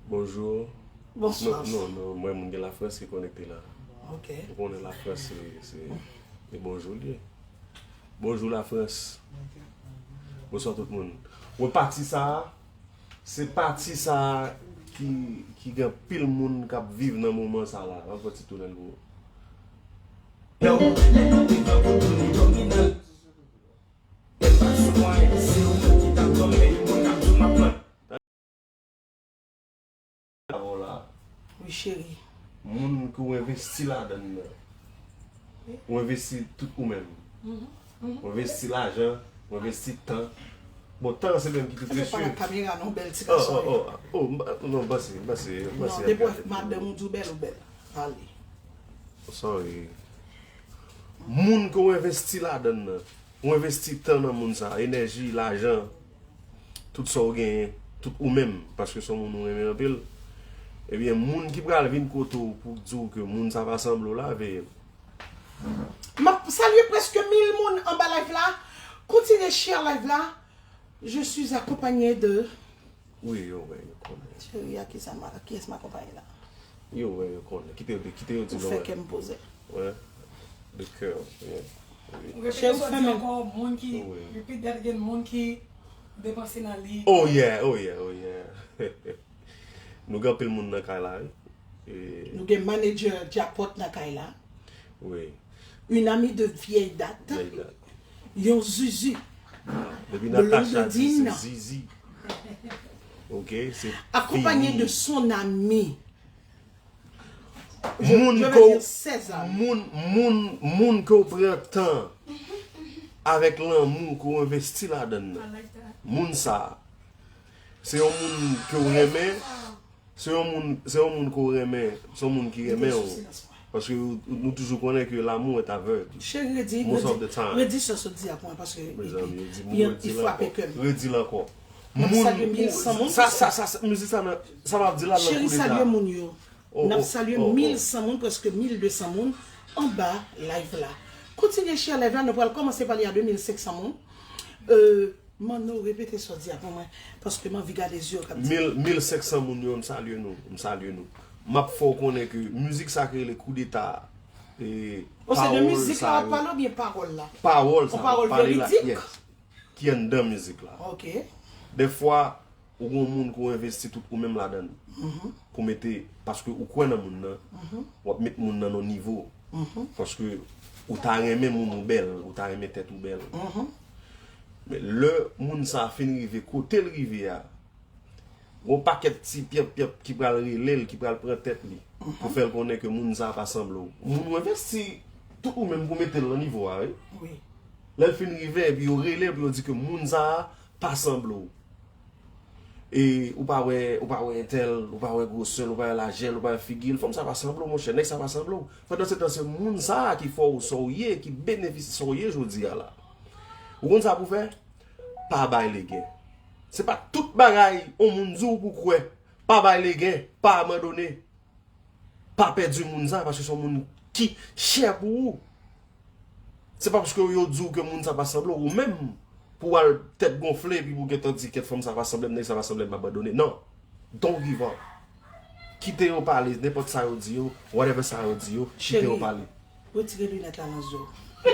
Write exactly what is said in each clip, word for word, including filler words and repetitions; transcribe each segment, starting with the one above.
Bonjou. Bonswa. Non, non, non, mwen moun gen Lafrans ki konekte la. Ok. Ou konnen Lafrans se se se bonjou l ye. Bonjou Lafrans. Bonswa tout moun. Mwen pati sa a, se pati sa a ki ki gen anpil moun k ap viv nan moman sa la. M ap fè ti tounen l pou ou. Avè w la. Wi, cheri. Moun ke w envesti ladan l nan. Ou envesti tout ou menm. Ou envesti lajan, ou envesti tan. Bon, tan se menm ki pi Eske pa presye. Nan kamera non, bèl ti Oh, gason oh, yo. Oh, oh, m pa- non, pase, pase, Non, pase. depi w madanm ou di w bèl, ou bèl. Ale. Sorry. Moun ke w envesti ladan l nan. Ou envesti tan nan moun sa, enèji, lajan, tout sa w genyen, tout ou menm, paske se yon moun ou renmen anpil. Ebyen, moun ki pral vin kote w pou di w ke moun sa pa sanble w la, veye l. M ap salye prèske mil moun anba live la. Kontinye share live la. Je suis accompagné de Wi, yo wè, yo konnen. Cheri, a ki sa ma, kiyès m akonpaye la? Yo wè, yo konnen. Kite yo, kite yo di Ou non. Fè kè m poze. Wè. De kè, yeah. Repete Chè ou sa w di fèmen. Ankò, moun ki, Wi. Repeat that again, moun ki depanse nan li. Oh yeah, oh yeah, oh yeah. Nou gen anpil moun nan kay la, wi. E, Nou gen manager Djapòt nan kay la. Wi. Une amie de vieille date. Vieille date. Yon zuzu. Depi Natacha di se Blondine. Zizi. Ok, se Accompagné fini. De son ami. Moun Je ke vais w- dire ses amis. Moun, moun, moun ke w pran tan avèk lanmou ke w envesti ladan l nan. Moun sa a, se yon moun ke w renmen, se yon moun, se yon moun ke w renmen, se yon moun ki renmen w. Paske nou, nou toujou konnen ke l'amour est aveugle. Cheri, redi, Most of redi, the time. Redi sa sot di a pou mwen paske Mezanmi, yo di m li, redi li l frape ankò. kè m. Redi l ankò. N ap Moun- salye mil san moun. Sa, sa, sa, sa, mizik sa, nan- sa m ap di la nan Cheri, kou deja. Salye moun yo. Oh, N ap oh, salye oh, oh. Mil san moun, prèske mil de san moun anba live la. Kontinye share live la, nou pral kòmanse pale a de mil senk san moun. Euh, Manno, repete sa w di a pou mwen, paske m anvi gade zye w k ap di. Mil, mil senk san moun yo, m salye nou, m salye nou. M ap fè w konnen ke mizik sa ki rele Koudeta, e, O se de pawòl mizik sa la w ap yo, pale oubyen pawòl la? pawòl sa On pawòl yo, pale la, veridik? Yes. Ki anndan mizik la. Ok. Dèfwa, ou gon moun ke w envesti tout ou menm ladan l. Pou mete, paske ou kwè nan moun nan, w ap met moun nan nan nivo. Paske ou ta renmen moun ou bèl, ou ta renmen tèt ou bèl. Men lè moun sa a fin rive kote l rive a, gon pakèt ti pyèp pyèp ki pral rele l, ki pral pran tèt li. Pou fè l konnen ke moun sa a pa sanble w. Moun ou envesti tout ou menm pou mete l nan nivo a, wi. Wi. Lè l fin rive, epi yo rele l pou yo di ke moun sa a pa sanble w. E ou pa wè, ou pa wè entèl, ou pa wè gwosè l, ou pa wè lajè l, ou pa wè figi l. Fanm sa pa sanble w, monchè, nèg sa pa sanble w. Pandan se tan, se moun sa a ki fè w sa w ye, ki benefisye sa w ye jodi a la. Ou konn sa pou fè? Pa bay legen. Se pa tout bagay yon moun di w pou kwè. Pa bay legen, pa abandone. Pa pèdi moun sa, paske se yon moun ki chè pou ou. Se pa paske yo di w ke moun sa pa sanble w, ou menm, pou w al tèt gonfle, epi pou w gentan di, kèt fanm sa pa sanble m, nèg sa pa sanble m, m abandone. Non. Don't give up. Kite yo pale, nenpòt sa yo di yo, whatever sa yo di yo, kite yo Cheri, pale. Retire linèt la nan zye w.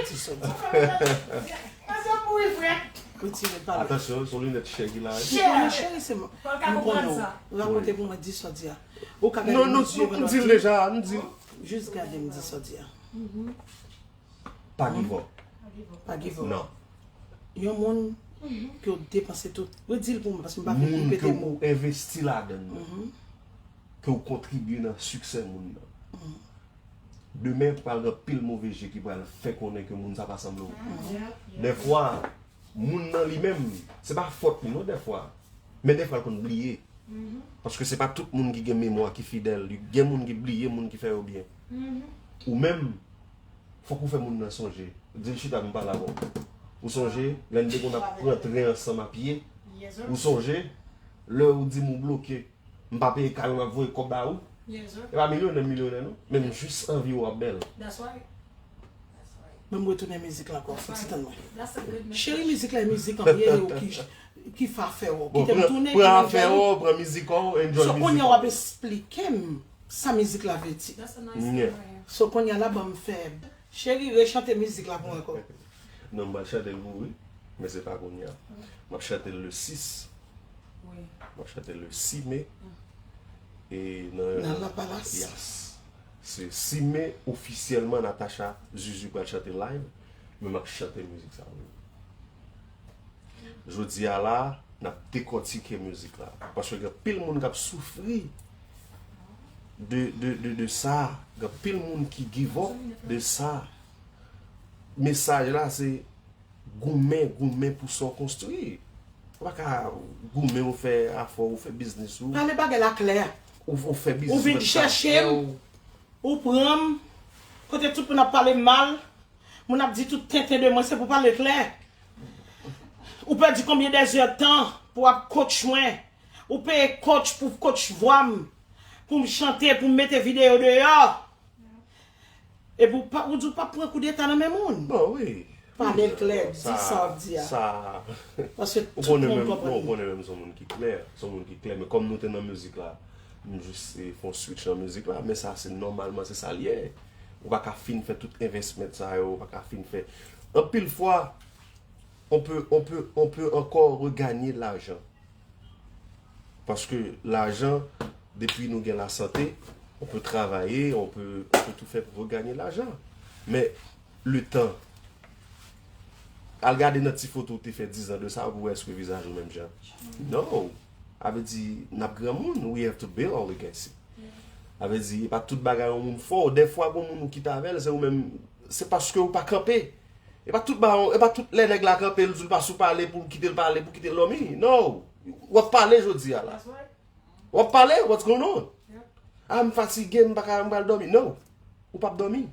Di sa w di. Sa mouri vre. Retire l, pale. Atansyon, se yon linèt chè ki la. Di konnen cheri se mwen. Fò l ka M konprann konnen sa. w. Rakonte pou mwen, di sa w di a. Ou ka gade Non, m non, nan zye m pandan di l w ap di. Deja, m di l. Jis gade m, di sa w di a. Pa give up. Pa give up. Non. Yon moun ke w depanse tout. Redi l pou mwen, paske m pa vle Moun ke repete mo. Ou envesti ladan l nan, ke w kontribye nan siksè moun nan. Demen, pral gen anpil move je ki pral fè konnen ke moun sa pa sanble w. Dèfwa, moun nan li menm, se pa fòt li non dèfwa. Men dèfwa l konn bliye. Paske se pa tout moun ki gen memwa ki fidèl. Gen moun ki bliye moun ki fè yo byen. Ou menm, fòk ou fè moun nan sonje. Di l chita m pale avè w. Ou sonje, lè n te konn ap pran tren ansanm a pye. Ou sonje, lè ou di m ou bloke. M pa peye kay ou, m ap voye kòb ba ou. E pa milyonè m milyonè non. Men m jis anvi w ap bèl. Ban m retounen mizik la ankò, fò ti tann mwen. Cheri, mizik la e mizik an, ye yo ki, ki fè afè w. Bon, kite m pran, tounen, pran afè w, pran mizik ou, enjoy mizik ou. So, kounye a w ap esplike m sa mizik la vle di. Yeah. So, kounye a la, ban m fè, cheri, rechante mizik la pou mwen ankò. Non, m pral chante l pou ou, wi. Men se pa kounye a. M ap chante l le sis. M ap chante l le sis me. E nan, nan Lapalas. Yes. Se sis me, ofisyèlman, Natacha Zuzu pral chante live. Men m ap chante mizik sa, wi. Jodi a la, n ap dekòtike mizik la. Paske gen anpil moun k ap soufri de, de, de, de sa. Gen anpil moun ki give up de sa. Mesaj la, se goumen, goumen pou sa w konstwi. Ou pa ka goumen, ou fè afè w, ou fè biznis ou. Pale bagay la klè. Ou, ou fè biznis ou, ou vin chèche m, ou pran m, kote tout moun ap pale m mal, moun ap di tout tenten de mwen, se pou pale klè. Ou pèdi konbyen dèzèdtan pou w ap coach mwen. Ou peye coach pou coach vwa m, pou m chante, pou m mete videyo deyò. Epi ou pa, ou di ou p ap pran koudeta nan men moun. Bon, wi. Pale l klè, di sa w ap di a. Sa, sa. Paske tout moun konprann. Ou konnen menm, non, ou konnen menm se yon moun ki klè. Se yon moun ki klè. Men kòm nou te nan mizik la, m jis, eh, fè yon switch nan mizik la. Men sa, se nòmalman, se sa l ye. Ou pa ka fin fè tout investment sa yo, ou pa ka fin fè. Anpil fwa, on peut, on peut, on peut encore regagner l'argent. Paske lajan, depi nou gen lasante, on peut travailler, on peut, on peut tout faire pour regagner l'argent. Men, le tan, al gade nan ti foto ou te fè diz an de sa, pou wè èske vizaj ou menm jan. No. Sa vle di, n ap granmoun, we have to build our legacy. Sa vle di, e pa tout bagay yon moun fè w. Dèfwa, gon moun ou kite avè l, se ou menm, se paske ou pa kanpe. E pa tout ba, e pa tout lè nèg la kanpe, l di l pa sou pale, pou l kite l pale, pou kite l dòmi. No. W ap pale jodi a la. W ap pale, what's going on? Ah, m fatige, m pa ka, m pral dòmi. No. Ou p ap dòmi.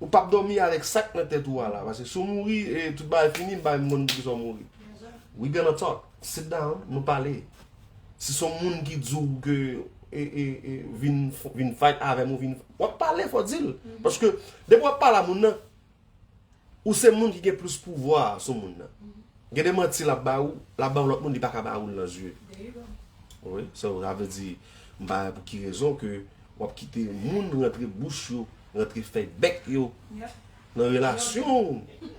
Ou p ap dòmi avèk sa k nan tèt ou a la. Paske si w mouri, e tout bagay fini, m pa menm konn poukisa w mouri. We gonna talk. Sit down, nou pale. Si se yon moun ki di w ke, e, e, e, vin, vin fight avè m, ou vin, w ap pale, fò w di l. Paske depi w ap pale a moun nan, ou se moun ki gen plis pouvwa sou moun nan. Gen de manti l ap ba ou, l ap ba yon lòt moun, li pa ka ba ou l nan zye. Wi, so, sa vle di, m pa wè pou ki rezon ke w ap kite moun rantre bouch yo, rantre fèy bèk yo nan relasyon w,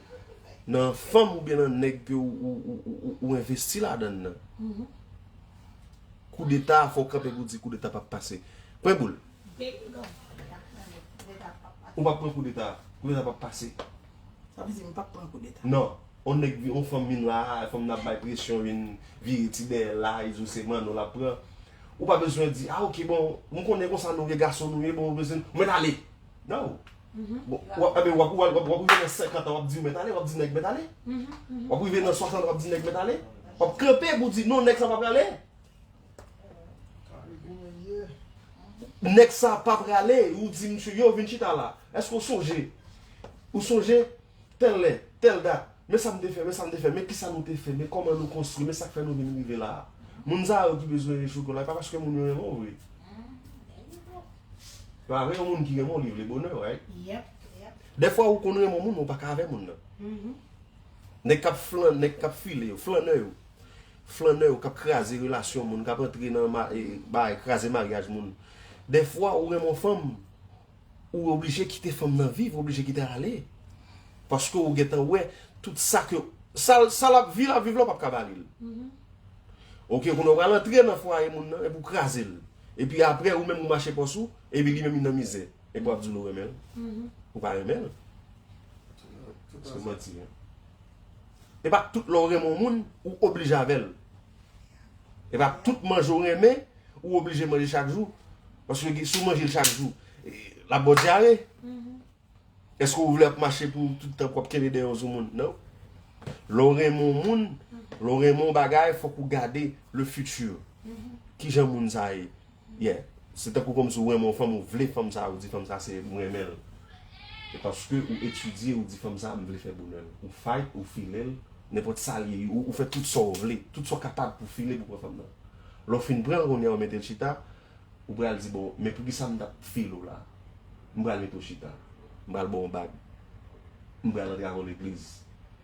nan fanm oubyen nan nèg ke ou, ou, ou, ou, ou envesti ladan l nan. Koudeta, fò w kanpe pou w di koudeta p ap pase. Pran boul. Ou p ap pran koudeta. Koudeta p ap pase. Sa vle di m p ap pran koudeta. Non. On nèg, on fanm vin la, fanm nan ap bay presyon, vin vire ti dèyè l la, li di w se manno l ap pran. Ou pa bezwen di, ah, ok, bon, m konnen konsa nou ye, gason nou ye, bon, ou bezwen, ou mèt ale. Non. Bon, w ap, w ap, w ap, w ap rive nan senkant an, w ap di mèt ale, w ap di nèg mèt ale. W ap rive nan swasant an, w ap di nèg mèt ale. W ap kanpe pou di, non, nèg sa pa prale. Nèg sa pa prale, ou di misye, yo, vin chita la. Èske w sonje? Ou sonje? Tèl lè, tèl dat. Men sa m te fè, men sa m te fè, men kisa nou te fè, men kòman nou konstwi, men sa k fè nou vin rive la a. Moun sa yo ki bezwen rechouke w la, e pa paske moun yo renmen w vre. Pa vre, yon moun ki renmen w, li vle bonè w, right? Dèfwa ou konn renmen yon moun, men w pa ka avè moun nan. Nèg k ap flan, nèg k ap file yo, flannè yo. Flannè yo k ap kraze relasyon moun, k ap antre nan ma-, e, bay, kraze maryaj moun. Dèfwa, ou renmen yon fanm, ou oblije kite fanm nan viv, ou oblije kite l ale. Paske ou gentan wè tout sa ke, sa, sa l ap, vi l ap viv la, ou p ap ka ba li l. Ok, kounye a w pral antre nan fwaye moun nan, epi w kraze l. Epi apre, ou menm ou mache pòs ou, epi li menm li nan mizè. Epi w ap di l ou renmen l. Ou pa renmen l. Se manti, en. E pa tout lè w renmen yon moun, ou oblije avè l. E pa tout manje w renmen, ou oblije manje chak jou. Paske si w manje l chak jou, e, l ap ba w dyare. Èske w vle ap mache pou tout tan pou w ap kenbe dèyè w sou moun? Non. Lè w renmen yon moun, lè w renmen yon bagay, fòk ou gade le futur. Kijan moun sa ye? Yeah. Se tankou kòmsi w renmen yon fanm, ou vle fanm sa, ou di fanm sa se m renmen l. E paske ou etidye, ou di fanm sa, m vle fè bonè l. Ou fight, ou file l, nenpòt sa l ye, ou, ou fè tout sa w vle, tout sa w kapab pou file pou pran fanm nan. Lè w fin pran l, kounye a w mete l chita, ou pral di, bon, men poukisa m t ap file w la? M pral mete w chita. M pral ba w yon bag. M pral antre avè w legliz.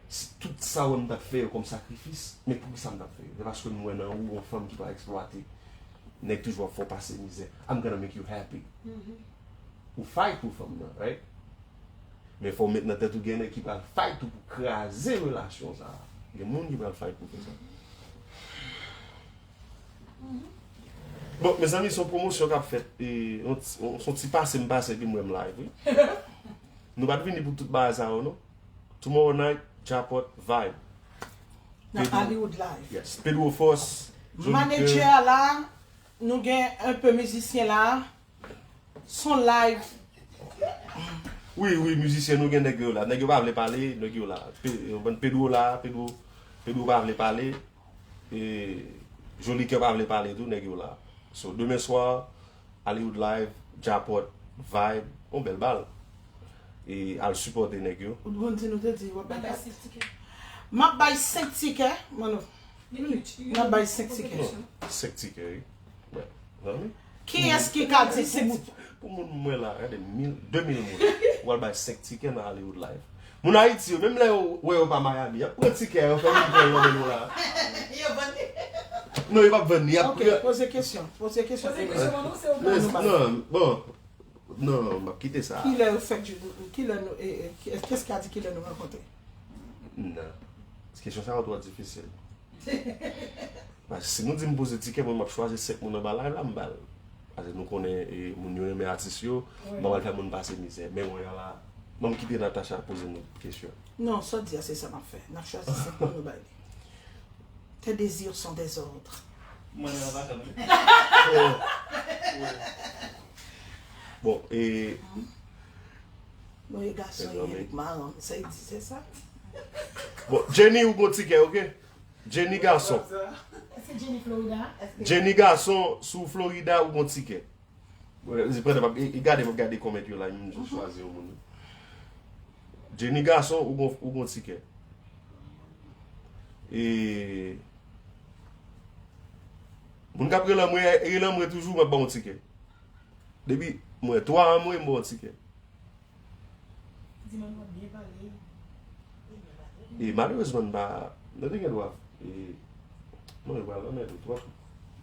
Si tout sa w wè m t ap fè yo kòm sakrifis, men poukisa m t ap fè yo? Se paske m wè nan ou yon fanm ki pa eksplwate. Nèg toujou ap fè w pase mizè. I'm gonna make you happy. Ou fight pou fanm nan, right? Men fò w met nan tèt ou gen nèg ki pral fight ou pou kraze relasyon sa a. Gen moun ki pral fight pou fè sa. Bon, mezanmi, se yon pwomosyon k ap fèt. E, yon ti, yon, se yon ti pase m pase epi m wè m live, wi. Nou pa t vini pou tout bagay sa yo, non. Tomorrow night, Djapot, Vibe. Nan Pedro. Hollywood Live. Yes. Pedro Force, Johnny Manager Kerr. La, nou gen enpe mizisyen la. Son live. Wi, wi, mizisyen nou gen nèg yo la. Nèg yo pa vle pale, nèg yo la. Pe, yo bann Pedro la, Pedro, Pedro pa vle pale. E, Johnny Kerr pa vle pale tou, nèg yo la. So, demen swa, Hollywood Live, Djapot, Vibe, yon bèl bal. E al sipòte nèg yo. Ou t konn di nou te di w ap bay dat? M ap bay senk tikè, Mano. M ap bay senk tikè. Non, senk tikè, wi. Mwen, zanmi. Kiyès ki ka di senk tikè? Pou moun mwen la, gade, mil, de mil moun. W al bay senk tikè nan Hollywood Live. Moun Ayiti yo, menm lè yo wè yo pa Miami, y ap pran tikè, yo fè moun pran yo nan nou la. Yo vann li. Non, yo p ap vann li, y ap Ok, poze kesyon. Poze kesyon. Poze kesyon, non, se yo vann nou. Non, bon. Non, m ap kite sa. Kilè yo fèk, kilè nou, e, e, kès ki a di kilè nou rankontre? Non. Kesyon sa yo twò difisil. Paske si nou di m poze tikè, mwen m ap chwazi senk moun anba live la, m ba l. Paske nou konnen, e, moun yo renmen atis yo, m pa pral fè moun pase mizè. Men mwen an la, ban m kite Natacha poze nou kesyon. Non, sa w di a, se sa m ap fè. N ap chwazi senk moun, nou bay li. Tes désirs sont des ordres. Mwen menm pa konn. Bon, e Mwen e gason ye, li k maran m, sa e di, se sa? Bon, Jenny, ou gon tikè, ok? Jenny gason. Èske Jenny Florida? Jenny gason, si w Florida, ou gon tikè. Wè, se pandan m ap, e, e gade, m ap gade kòmantè yo la, m jis chwazi yon moun. Jenny gason, ou gon, ou gon tikè. E moun k ap rele anmwe, rele anmwe toujou, m ap ba w yon tikè. Depi mwen twa anmwe, m ba w yon tikè. Di mwen w ap byen pale. E malerezman, m pa, nou te gen dwa, e, non, yo pral anmède w twòp.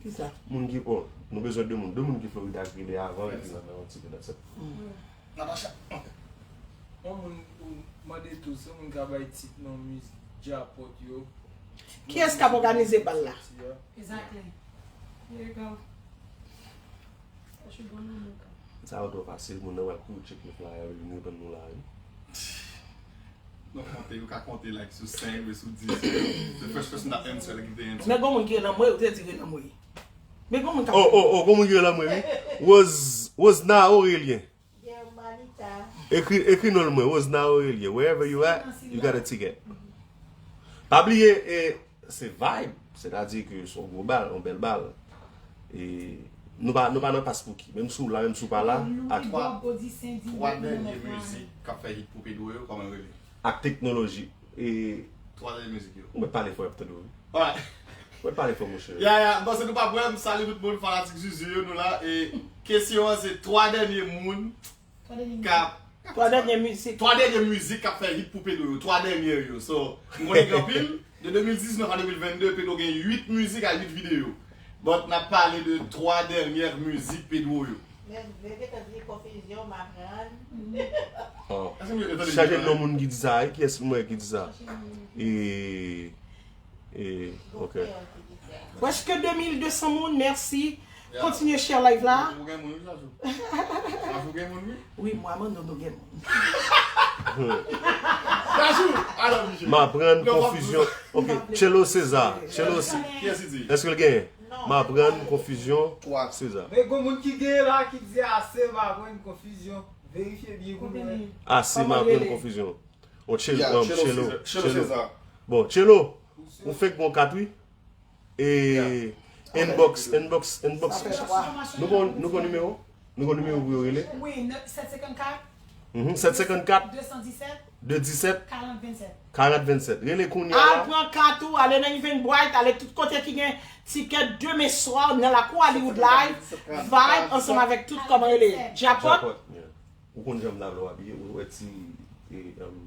Kisa? Moun ki, bon, nou bezwen de moun. De moun ki Florida k rele avan, epi n ap ba yo yon tikè, that's it. Natacha, ok. Yon moun ou mande tou, se moun ka bay tit nan mizik Djapot yo. Kiyès k ap òganize bal la? Exactly. Here you go. Sa yo twò fasil, moun nan pral kouri tcheke flyer yo, vin reponn nou la, wi. Non, konte, yo ka konte, like, sou senk, sou dis. The first person that answer, like, if they answer. Men gon moun ki rele anmwe, ou te di rele anmwe. Men gon moun k ap Oh, oh, oh, gon moun ki rele anmwe, wi. Rose, Rosna Aurelien. Germanita. Ekri, ekri non l mwen, Rosna Aurelien. Wherever you at, you got a ticket. Pa bliye, e, se vibe, sètadi ke se yon gwo bal, yon bèl bal. E nou pa, nou pa nan paspouki. Menm si w la, menm si w pa la, ak twa, twa dènye mizik k ap fè hit pou Pedro yo, kòman yo rele? Ak teknoloji. E twa dènye mizik yo. Ou mèt pale fò, y ap tande w, wi. Alright. Ou mèt pale fò, monchè. Ya, ya, m panse nou p ap wè m, m salye tout moun, fanatik Zuzu yo, nou la. E kesyon an se twa dènye moun k ap Twa dènye mizik. Twa dènye mizik k ap fè hit pou Pedro yo. Twa dènye yo. So, m konnen gen anpil. De de mil diznèf a de mil vennde, Pedro gen uit mizik ak uit videyo. But n ap pale de twa dènye mizik Pedro yo. Men, men gentan di konfizyon, m aprann. Oh. Èske m gentan di Chache non moun ki di sa, wi. Kiyès m wè ki di sa? E, e, ok. Prèske de mil de san moun, mèsi. Kontinye share live la. Ou gen moun, wi, Chachou. Chachou gen moun, wi. Wi, mwen, mwen, nou, nou gen moun. Chachou, I love you, chérie. M aprann konfizyon. Ok, Chelo César. Chelo César. Kiyès ki di? Èske l genyen? M aprann konfizyon César. Men gon moun ki genyen la ki di ase, m aprann konfizyon. Verifye byen pou nou wè. Ase, m aprann konfizyon. Bon, Chelo, Chelo, Chelo. Bon, Chelo, ou fèk gon kat, wi. E inbox, inbox, inbox. Nou gon, nou gon nimewo? Nou gon nimewo pou yo rele? Wi, sèt senkannkat. Mhm, sèt senkannkat. De san disèt. De disèt. Karant vennsèt. Karant vennsèt. Rele kounye a la. Al pran kat ou, ale nan Eventbrite, ale tout kote ki gen tikè demen swa nan lakou Hollywood Live, vibe ansanm avèk tout, kòman rele? Djapot. Djapot, yeah. Ou konn jan m ta vle w abiye, ou wè ti e, um,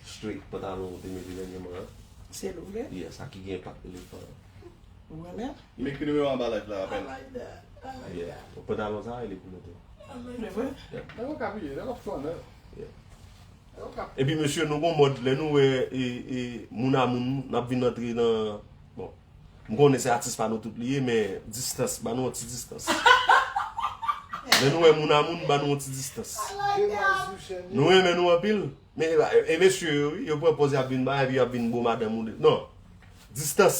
straight pantalon ou te mete dènyèman an? Se l ou vle? Yeah, sa ki gen pat elefan an. Ou renmen? M ekri nimewo anba live la apèn. Yeah. Pantalon sa a, e li pou mete. Se vre? Nèg yo ka abiye, nèg yo fò nèg. Epi mesye, nou gon mòd lè nou wè e, e, moun a moun, n ap vin antre nan, bon, m konnen se atis pa nou tout li ye, men distans, ban nou yon ti distans. Lè nou wè moun a moun, ban nou yon ti distans. Nou renmen nou anpil, men e, e mesye yo, wi, yo pran pòz y ap vin ba, epi y ap vin bo madanm ou de, non. Distans.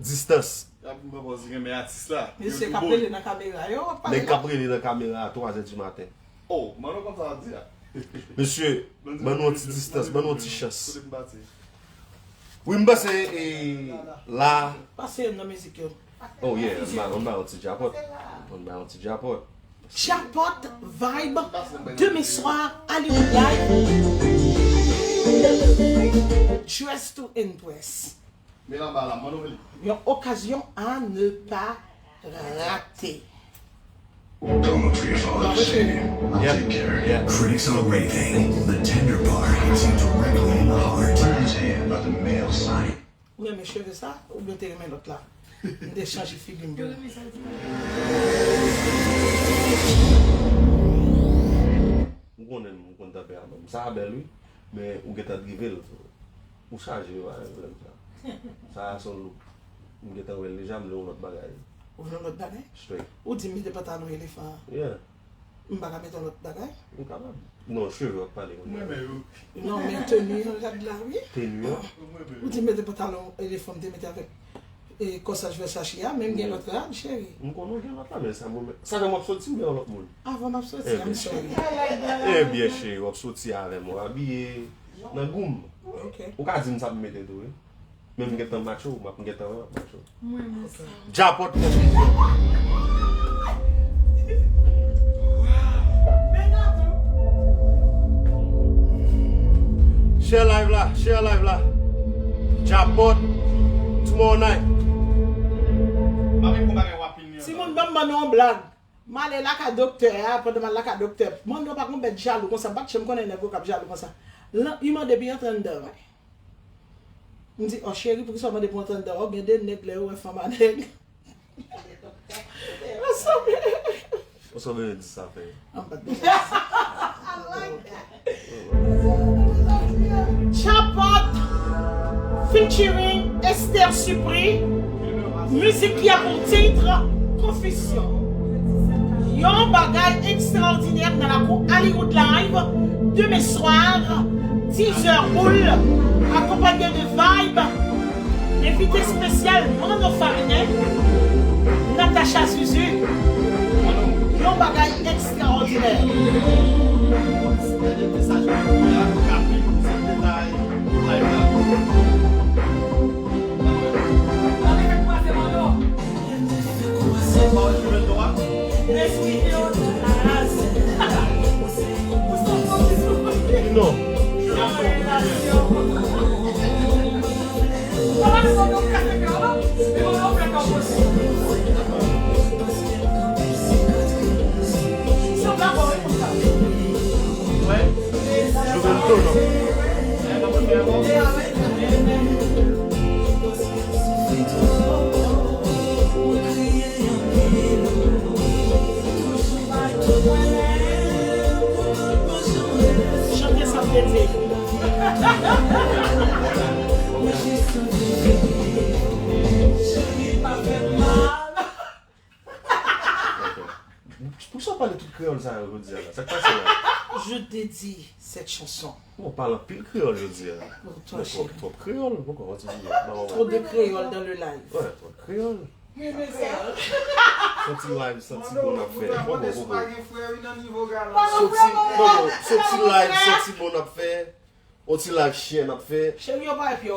Distans. Y ap vin pran pòz renmen atis la. Mesye k ap rele nan kamera yo, w ap pale Nèg k ap rele nan kamera a twa zè di maten. Oh, mano konn sa w ap di a. Mesye, ban nou yon ti distans, ban nou yon ti chans. Kote m pati? Wi, m panse e, la. Pase youn nan mizik yo. Oh yeah, m ba, m ba yon ti djapòt. M ba yon ti djapòt. Djapòt, vibe, demen swa, Hollywood Live. Dress to impress. Men anba la, mano vini. Yon okazyon à ne pas rater. Don't look for your father to save you. I'll Yep. Take care. Yeah. Critics are raving. The tender bar hits you directly in the heart. What did he say about the male side? Ou renmen cheve sa, oubyen w te renmen lòt la? M te chanje figi m pou ou. Ou konnen m konn tanperaman m. Sa a bèl wi, men ou gentan drive l tou. Ou chaje yo a yon pwoblèm sa. Sa a se yon look. M gentan wè l deja, m vle yon lòt bagay. Ou vle yon lòt bagay? Straight. Ou di m mete pantalon elefan an. Yeah. M pa ka mete yon lòt bagay? Ou kapab. Non, cheve w ap pale konn Mwen bagay. Men yo. Non, men teni an rad la, wi. Teni an. Ou di m mete pantalon elefan m te mete avèk e, kòsaj Versace a, men m gen lòt rad, cheri. M konnen w gen lòt la, men sa mwen menm. Sa fè m ap soti oubyen yon lòt moun? Avan m ap soti, Eh, I'm sorry. Ebyen cheri, w ap soti avè m, w abiye nan gou m. Ok. Ou ka di m sa pou m mete tou, wi. Men m gentan match ou, m ap gentan match ou. Mwen renmen sa. Djapòt konfizyon. Share live la, share live la. Djapòt, tomorrow night. Mami pou bagay w ap fini. Timoun, ban m ban nou yon blag. M ale lakay doktè a, pandan m al lakay doktè. Mwen menm pa gon bèt jalou konsa, m pa t janm konnen nèg yo k ap jalou konsa. Lan, li mande pou yon trann dan. M di, oh cheri, poukisa w mande pou yon trann dan? Oh, gen de nèg lè yo wè fanm a nèg. Ou sa w bezwen di sa fè? An pa t bezwen di sa. Djapòt featuring Esther Supri. Mizik ki a pou tit Konfisyon. Yon bagay ekstraòdinè nan lakou Hollywood Live, demen swa, dizè boul, akonpanye de vibe. Envite espesyal Mano Farinen, Natacha Zuzu. Yon bagay ekstraòdinè. Non. Juventus, non. Chante sa m te di. Poukisa w pale tout kreyòl sa yo jodi a la? Sa k pase la? Je dédie cette chanson. Bon, w pale anpil kreyòl jodi a. Pour toi, Bon, chérie. twòp, twòp kreyòl, poko, w ti di. Trop de créole dans le live. Wè, twòp kreyòl. Santi live, santi bon ap fè. Poko, poko. Santi, poko, santi live, santi bon ap fè. On ti live chyen ap fè. Cheri, yo pa wè pye w.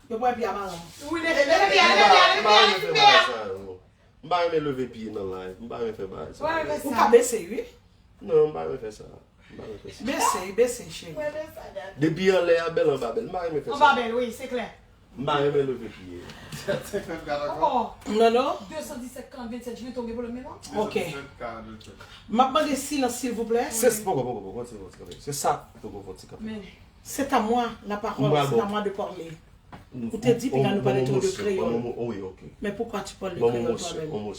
Yo pa wè pye a madanm. M pa, m pa renmen fè bagay sa yo. M pa renmen leve pye nan live. M pa renmen fè bagay sa yo. Ou ka bese, wi. Non, m pa renmen fè sa. M pa renmen fè sa. Bese, bese, cheri. Depi anlè a bèl, anba bèl. M pa renmen fè sa. Anba bèl, wi, se klè. M pa renmen leve pye. Ankò. Non, non. De san disèt karant vennsèt, jwenn tonbe pwoblèm menm an. Ok. M ap mande silans, silvouplè. Se, poko, poko, poko, kontinye, kontinye. Se sa, poko, kontinye kanpe. C'est à moi la parole, c'est à moi de parler. Ou te di piga nou pale twò de kreyòl. Wi, ok. Mais pourquoi tu parles de créole toi-même?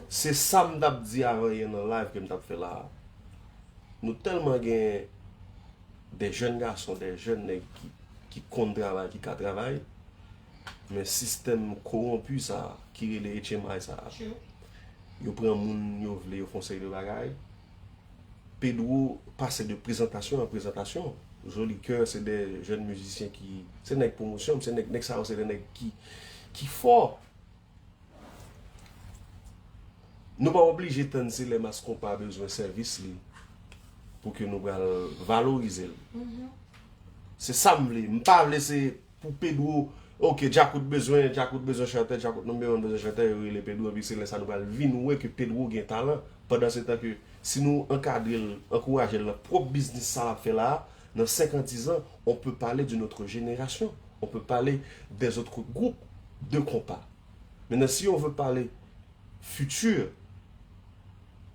Se sa m t ap di avan yè nan live ke m t ap fè la a. Nou tèlman gen de jèn gason, de jèn nèg ki, ki konn travay, ki ka travay, men sistèm kowonpi sa a, ki rele H M I sa a, yo pran moun yo vle, yo fè yon seri de bagay. Pedro pase de prezantasyon an prezantasyon. Joli Cœur se de jèn mizisyen ki, se nèg pwomosyon, se nèg, nèg sa yo se de nèg ki, ki fò. Nou pa oblije tann se lè Mass Konpa bezwen sèvis li pou ke nou pral valorize l. Se sa m vle. M pa vle se pou Pedro, ok, Djakout bezwen, Djakout bezwen chantè, Djakout number one bezwen chantè, yo rele Pedro, epi se lè sa nou pral vin wè ke Pedro gen talan. Pandansetan ke si nou ankadre l, ankouraje l nan pwòp biznis sa l ap fè la a, nan senk an, diz an, on peut parler d'une autre génération, on peut parler des autres groupes de konpa. Maintenant, si on veut parler futur,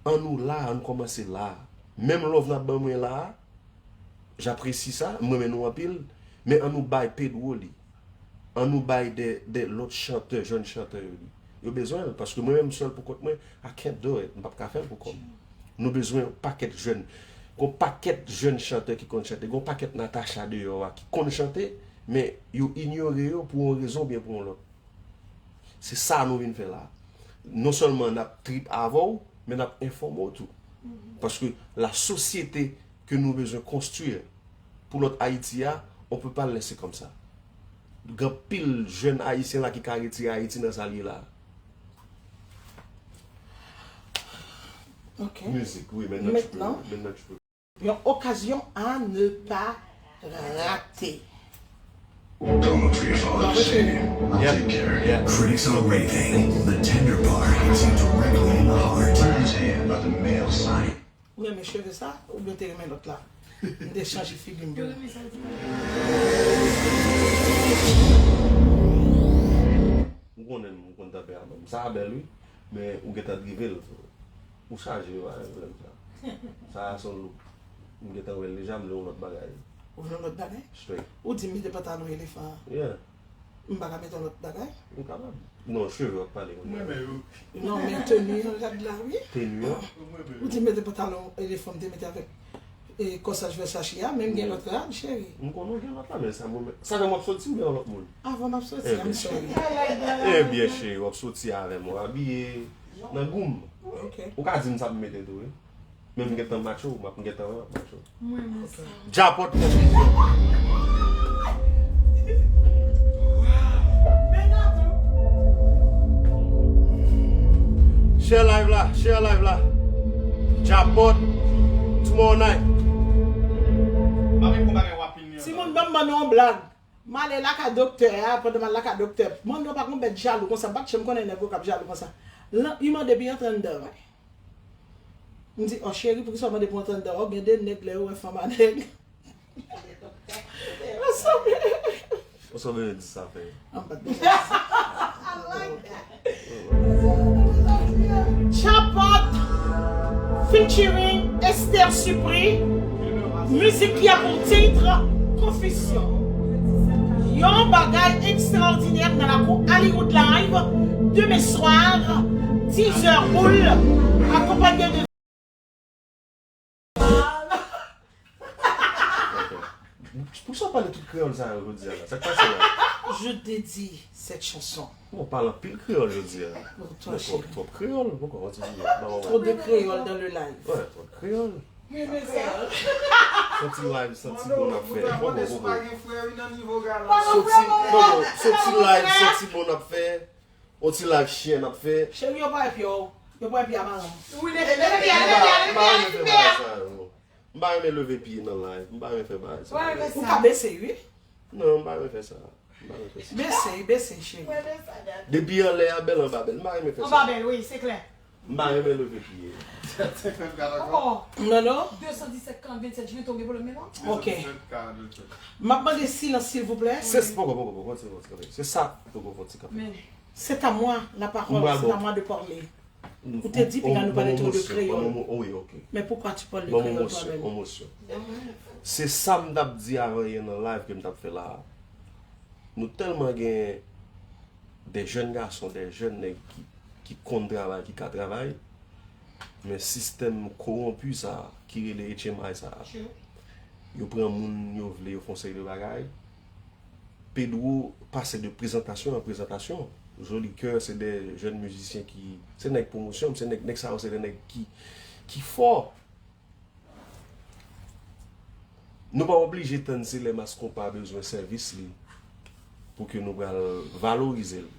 ann nou la, ann kòmanse la. Menm love n ap ban mwen la a, j'apprécie sa, m renmen nou anpil, men ann nou bay Pedro li. Ann nou bay de, de lòt chantè, jèn chantè yo li. Yo bezwen l, paske mwen menm sèl pou kont mwen, I can't do it, m p ap ka fè l pou kò m. Nou bezwen yon pakèt jèn. Gon pakèt jèn chantè ki konn chante, gon pakèt Natacha deyò a ki konn chante, men yo inyore yo pou yon rezon oubyen pou yon lòt. Se sa nou vin fè la. Non sèlman n ap trip avè w, men n ap enfòme w tou. Paske la sosyete ke nou bezwen konstwi pou lòt Ayiti a, on peut pas le laisser comme ça. Gen anpil jèn ayisyen la ki ka retire Ayiti nan sa l ye la. Ok. Mizik, wi, men nan ti pe. Maintenant, Men nan ti pe. Yon okazyon à ne pas rater. Don't look for your father to save you. I'll take care of you. Critics are raving. The Tender Bar hits you directly in the heart. Learn to hate about the male side. Ou renmen cheve sa, oubyen te renmen lòt la? M te chanje figi m. Ou konnen m, ou konn tanperaman m. Sa a bèl wi, men ou gentan drive l. Ou chaje, yo pa gen pwoblèm sa. Sa a se yon look. M gentan wè l deja, m vle yon lòt bagay. Ou vle yon lòt bagay? Straight. Ou di m mete pantalon elefan an. Yeah. M pa ka mete yon lòt bagay? Ou kapab. Non, cheve w ap pale kounye a. Non, men teni an, rad la, wi. Teni an. Ou di m mete pantalon elefan, m te mete avèk e kòsaj Versace a, men m gen lòt rad, cheri. M konnen w gen lòt la, men sa mwen menm. Sa fè m ap soti, m gen yon lòt moun. Avan m ap soti, I'm sorry. Ebyen, cheri, w ap soti avè m, w abiye nan gou m. Ou ka di m sa pou m mete tou, wi. Men m gentan match ou, m ap gentan wè m ap match ou. Mwen, mwen sa. Djapòt konfizyon. Share live la, share live la. Djapòt, tomorrow night. Timoun, ban m ban nou yon blag. M ale lakay doktè a, pandan m al lakay doktè, mande w pa gon bèt jalou konsa, m pa t janm konnen nèg yo k ap jalou konsa. Li mande pou antre anndan mwen. M di, oh cheri, poukisa w mande pou antre anndan? Oh, gen de nèg lè yo wè fanm a nèg. Ou sanble di sa fè. An pa t bezwen. Djapòt featuring Esther Supri. Mizik ki a pou tit Konfizyon. Yon bagay ekstraòdinè nan lakou Hollywood Live, demen swa, dizè boul, akonpanye de Poukisa w pale tout kreyòl sa yo jodi a la? Sa k pase la? Je dédie cette chanson. Bon, w pale anpil kreyòl jodi a. Twòp, twòp kreyòl. Poko, on ti di. Trop de créole dans le live. Ouais, twòp kreyòl. Mwen mezan. Son ti live, son ti bon ap fè. Poko, poko. Soti, poko, soti live, son ti bon ap fè. On ti live chyen ap fè. Cheri, yo pa wè pye w. Yo pa wè pye a madanm. Wi, leve pye a, leve pye a, leve pye a, leve pye a. M pa renmen leve pye nan live. M pa renmen fè bagay sa. Ou ka bese, wi. Non, m pa renmen fè sa. M pa renmen fè sa. Bese, bese, cheri. Depi anlè a bèl, anba bèl. M pa renmen fè sa. Anba bèl, wi, se klè. M pa renmen leve pye. Oh, non, non. De san disèt karant vennsèt, jwe tonbe pou le menm. Ok. M ap mande silans, silvouplè. Se poko, poko, poko, kontinye, kontinye. Se sa, poko, kontinye. Men, C'est à moi la parole, Bravo. C'est à moi de parler. Ou te di, piga nou pale twò de kreyòl. Oui, ok. Mais pourquoi tu parles de Bon, créole emosyon, toi-même? Emosyon. Se sa m t ap di avan yè nan live ke m t ap fè la a. Nou tèlman gen de jèn gason, de jèn nèg ki, ki konn travay, ki ka travay, men sistèm kowonpi sa a, ki rele H M I sa a, yo pran moun yo vle, yo fè yon seri de bagay. Pedro pase de prezantasyon an prezantasyon. Joli Cœur se de jèn mizisyen ki, se nèg pwomosyon, se nèg, nèg sa yo se de nèg ki, ki fò. Nou pa oblije tann se lè Mass Konpa bezwen sèvis li pou ke nou pral valorize l.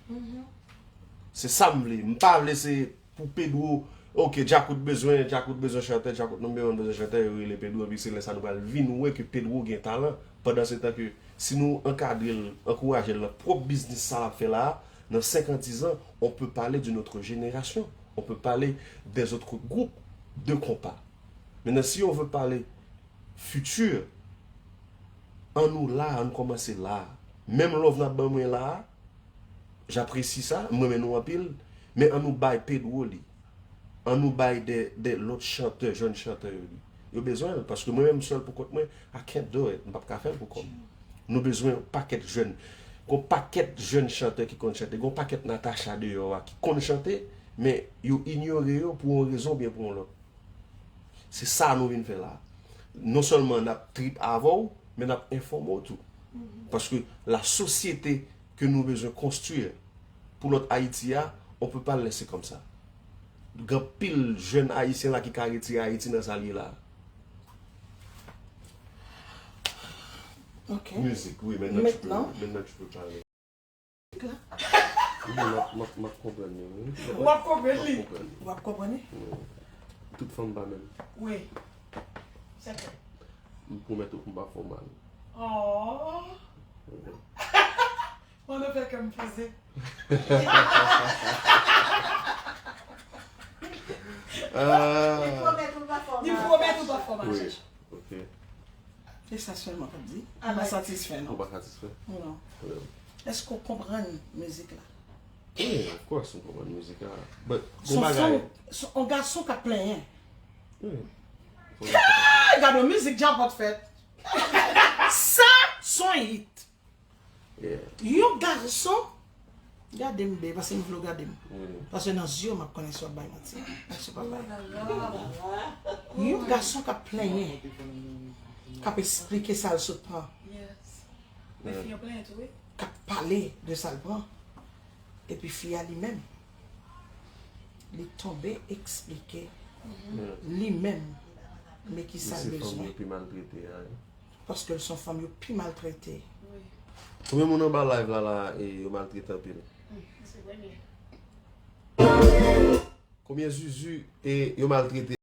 Se sa m vle. M pa vle se pou Pedro, ok, Djakout bezwen, Djakout bezwen chantè, Djakout number one bezwen chantè, yo rele Pedro, epi se lè sa nou pral vin wè ke Pedro gen talan. Pandan se tan ke si nou ankadre l, ankouraje l nan pwòp biznis sa l ap fè la a, nan senk an, diz an, on peut parler d'une autre génération, on peut parler des autres groupes de konpa. Maintenant, si on veut parler futur, an nou la, an nou kòmanse la. Menm love n ap ban mwen la a, j'apprécie sa, m renmen nou anpil, men an nou bay Pedro li. An nou bay de, de lòt chantè, jèn chantè yo li. Yo bezwen l, paske mwen menm sèl pou kont mwen, I can't do it, m p ap ka fè l pou kò m. Nou bezwen yon pakèt jèn. Gon pakèt jèn chantè ki konn chante, gon pakèt Natacha deyò a ki konn chante, men yo inyore yo pou yon rezon oubyen pou yon lòt. Se sa nou vin fè la. Non sèlman n ap trip avè w, men n ap enfòme w tou. Paske la sosyete ke nou bezwen konstwi pou lòt Ayiti a, on peut pas le laisser comme ça. Gen anpil jèn ayisyen la ki ka retire Ayiti nan sa l ye la. Ok. Mizik, wi, maintenant tu peux, Maintenant. Maintenant tu peux parler. Wi, m ap, m ap, m ap konprann li, wi. W ap konprann li. M ap konprann li. W ap konprann li? Tout fanm pa menm. Wi. Sèten. M pwomèt ou pou m pa fè w mal. Oh. Mwen nou fè kè m poze. Ah, Li pwomèt ou pa fè w Li mal. Pwomèt ou pa fè w mal wi, chèche. Ok. Se sa sèlman k ap di. Ah, Ou pa like- satisfè, Ou non? Pa satisfè? Non. Wi. Èske w konprann mizik la? Wi, of course, m konprann mizik la. But, Son gon bagay. Son, son, on gason k ap plenyen. Wi. Ay, gade yon mizik Djapòt fè. Sa, son hit. Yeah. Yon gason, gade m byen, paske m vle w gade m. Wi. Paske nan zye w, m ap konnen si w ap bay manti. Èske w p ap bay? Yon gason k ap plenyen, k ap eksplike sa l sot pran, Yes. Men fi an plenyen tou, wi. k ap pale de sa l pran, epi fi a li menm, li tonbe eksplike li menm, men ki sa l Se fanm bezwen. Yo pi maltrete a. Paske l se yon fanm yo pi maltrete. Konbyen moun anba live la la e yo maltrete anpil? Se premye. Konbyen zuzu e yo maltrete?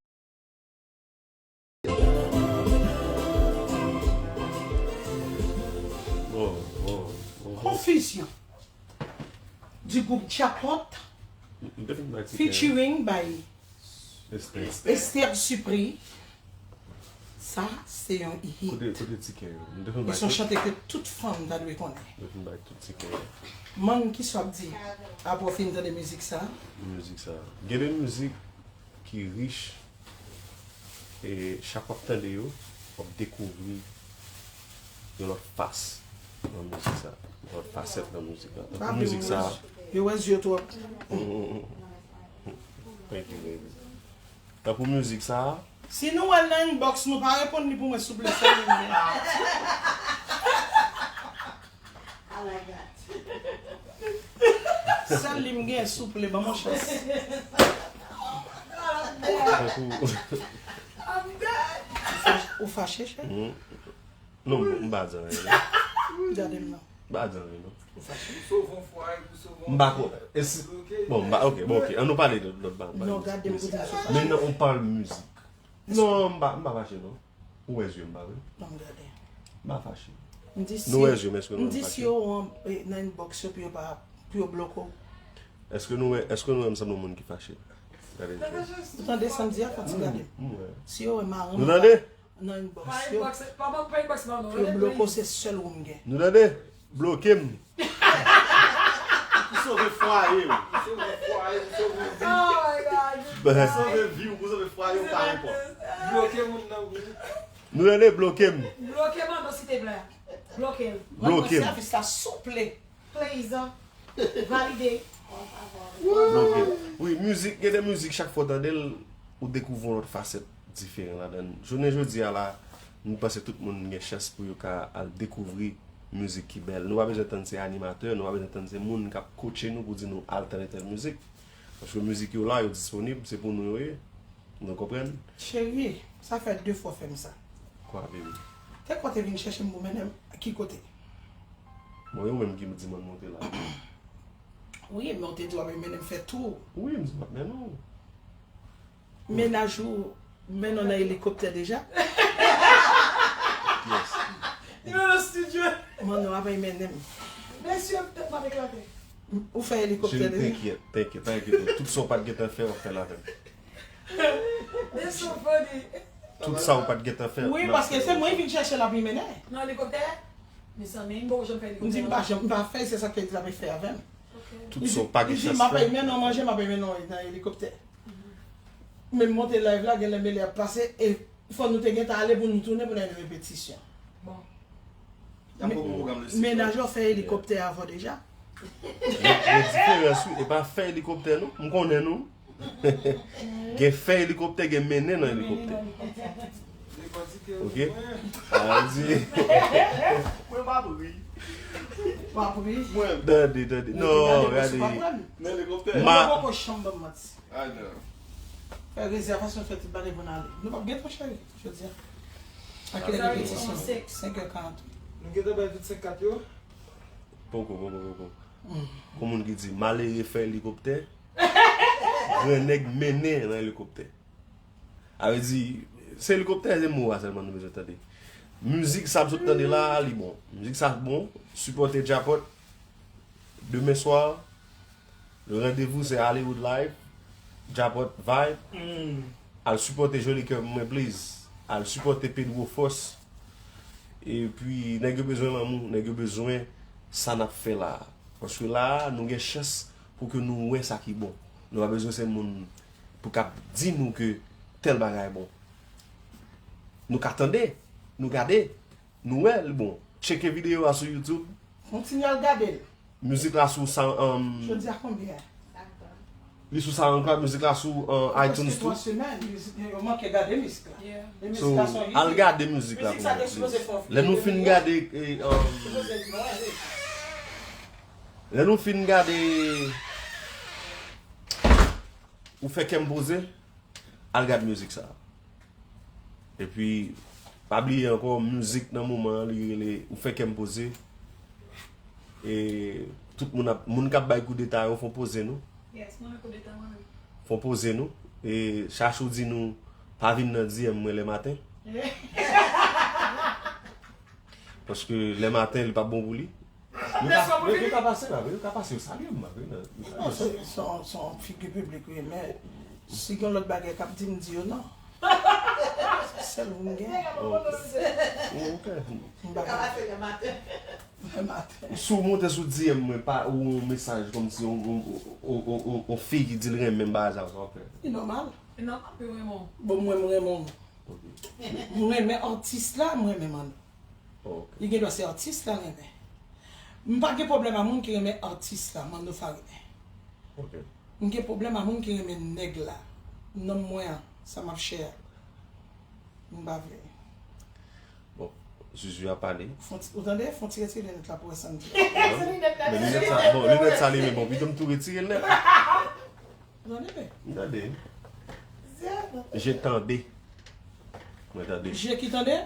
Bon, bon, bon. Confusion du groupe Djapòt M te fin bay ti kè. Featuring by Respè. Esther Supri. Sa, se yon hit. Kote, kote ti kè yo? M te fin E bay se yon tout, chante ke tout fanm ta dwe konnen. m te fin bay tout ti kè yo. Mann, kisa w ap di apre w fin tande mizik sa? Mizik sa. Gen de mizik ki rich, e chak w ap tande yo, w ap dekouvri yon lòt fas nan mizik sa, yon lòt fasèt nan mizik la. Tankou mizik sa. Yo wè zye w twòp. Thank you, baby. Tankou mizik sa. Si nou wè l nan inbox nou, pa reponn li pou mwen, souple, sèl li m gen. Sèl li m gen, souple, ban mwen chans. Tankou. Ou fache, chè? Non, m pa di anyen, non. Gade m non. M pa di anyen, non. M pa ko-, e si, bon, m pa, ok, bon, ok. An nou pale de lòt bagay. Non, gade m kote m sou fache. Maintenant, on parle musique. Non, m pa, m pa fache, non. Ou wè zye m, pa vre? Non, gade. M pa fache. M di si, Nou wè zye m, èske nou m wè m di fache? Si yo an, e, nan inbox yo pou yo pa, pou yo bloke w. Èske nou wè, èske nou wè m sanble yon moun ki fache? Ou tande sa m di a, fò ti gade. Si yo wè marenn mwen nan inbox yo, pou yo bloke w, se sèl ou m gen. Nou tande? Bloke m. Pou sove fwaye w. Pou sove fwaye, pou sove vi. Pou sove vi w, pou sove fwaye w, pa enpòt. Bloke moun nan wi. Nou tande? Bloke m. Bloke m, non, silvouplè. Bloke l. Bloke m. Sèvis la, souple. Please. Valide. Bloke m. Wi, mizik, gen de mizik, chak fwa w tande l, ou dekouvri yon lòt fasèt diferan ladan l. Jounen jodi a la, m panse tout moun gen chans pou yo ka al dekouvri mizik ki bèl. Nou pa bezwen tann se animatè, nou pa bezwen tann se moun k ap coache nou pou di nou al tande tèl mizik. Paske mizik yo la, yo disponib, se pou nou yo ye. Nou konprann? Cheri, sa fè de fwa w fè m sa. Kwa, baby? Te kote vin chèche m pou mennen m, ki kote? Bon, e ou menm ki di mwen monte la. Wi, men w te di w ap mennen m fè tou. Wi, m di m ap mennen w. Mennaj ou mennen w nan elikoptè deja? Yes. Li mennen w nan estidyo. Manno ap mennen m. Mesye, tèt m ap eklate. Ou fè elikoptè deja? Cheri, tenkèt, tenkèt, pa enkyete w. Tout sa w pa t gentan fè, w ap fè l avè m. This so funny. Tout sa ou pa t gentan fè. Wi, paske se mwen vin chèche l ap mennen. Nan elikoptè? Mezanmi, m poko janm fè elikoptè. M di m pa janm, m pa fè, se sa k fè l ap fè avè m. Tout sa ou pa gen chans fè. Li di m ap mennen w manje, m ap mennen w nan elikoptè. Men m monte live la, genlè Mele ap pase, e fò nou te gentan ale pou nou tounen pou n al nan repetisyon. Bon. Mennaj ou fè elikoptè avè w deja? Gen, gen diferans wi, e pa fè elikoptè non, m konnen nou. Gen fè elikoptè, gen mennen nan elikoptè. Ok? Sa di. Mwen pa pri. Pa pri. Mwen. Tande, tande. Non, gade. Nan elikoptè. Ma. Mwen poko chanm ban m manti. Fè rezèvasyon, fè tout bagay pou n ale. Nou p ap gen tan, cheri, jodi a. A kilè repetisyon? Senk è karant. Nou gentan bay tout senk kat yo? Poko, poko, poko. Kon moun ki di, malere fè elikoptè, grannèg mennen nan elikoptè. A vle di, se elikoptè, se mo a sèlman nou bezwen tande. Mizik sa m sot tande la, li bon. Mizik sa bon, sipòte Djapòt. Demen swa, le randevou se Hollywood Live, Djapòt Vibe. Al sipòte Joli Kè Mwen Blaze. Al sipòte Pedro Force. Epi, nèg yo bezwen lanmou, nèg yo bezwen sa n ap fè la a. Paske la a, nou gen chans pou ke nou wè sa ki bon. Nou pa bezwen se moun pou k ap di nou ke tèl bagay bon. Nou ka tande, nou gade, nou wè l bon. Tcheke videyo a sou YouTube. Kontinye al gade l. Mizik la sou sa, um, jodi a konbyen? Li sou SoundCloud, mizik la sou, uh, iTunes tou. Prèske twa semèn, mizik, yo manke gade mizik la. Yeah. Men mizik la se yon hit. So, al gade mizik la pou mwen, please. Lè nou fin gade, eh, um, lè nou fin gade Ou fè kè m poze, al gad mizik sa. Epi, pa bliye ankò, mizik nan moman an, li rele Ou fè kè m poze. E tout moun ap, moun k ap bay koudeta yo, fon poze nou. Yes, mwen koudeta mwen menm. Fon poze nou. E chache w di nou, pa vin nan D M mwen lè maten. Paske lè maten, li p ap bon pou li. Yo ka, yo, yo ka pase la, yo ka pase, yo salye m, yo ka, yo salye m. Non, se, se yon, se yon figi piblik, wi, men si gen lòt bagay k ap di, m di yo non. Se sèl ou m gen. Oh, ok. M pa gen. Lè maten. Si w monte sou D M mwen, pa, ou yon mesaj kòmsi yon, yon, yon, yon, yon, yon fi ki di l renmen m, bagay sa, sa w ap fè? Li nòmal. Li nòmal pou yo renmen w. Bon, mwen, m renmen w. Ok. M renmen atis la, m renmen Manno. Ok. Li gen dwa se atis la renmen. M pa gen pwoblèm a moun ki renmen atis la, Manno Farine. Ok. M gen pwoblèm a moun ki renmen nèg la. Nonm mwen an, sa m ap chè a. M pa vle. Bon, Zuzu a pale. Fon ti, ou tande? Fon ti retire linèt la pou wè sa m di. Men linèt sa, bon, linèt sa li men bon, pito m tou retire l nèt. Ou tande, men? M tande. Je tande. Mwen tande. Je ki tande?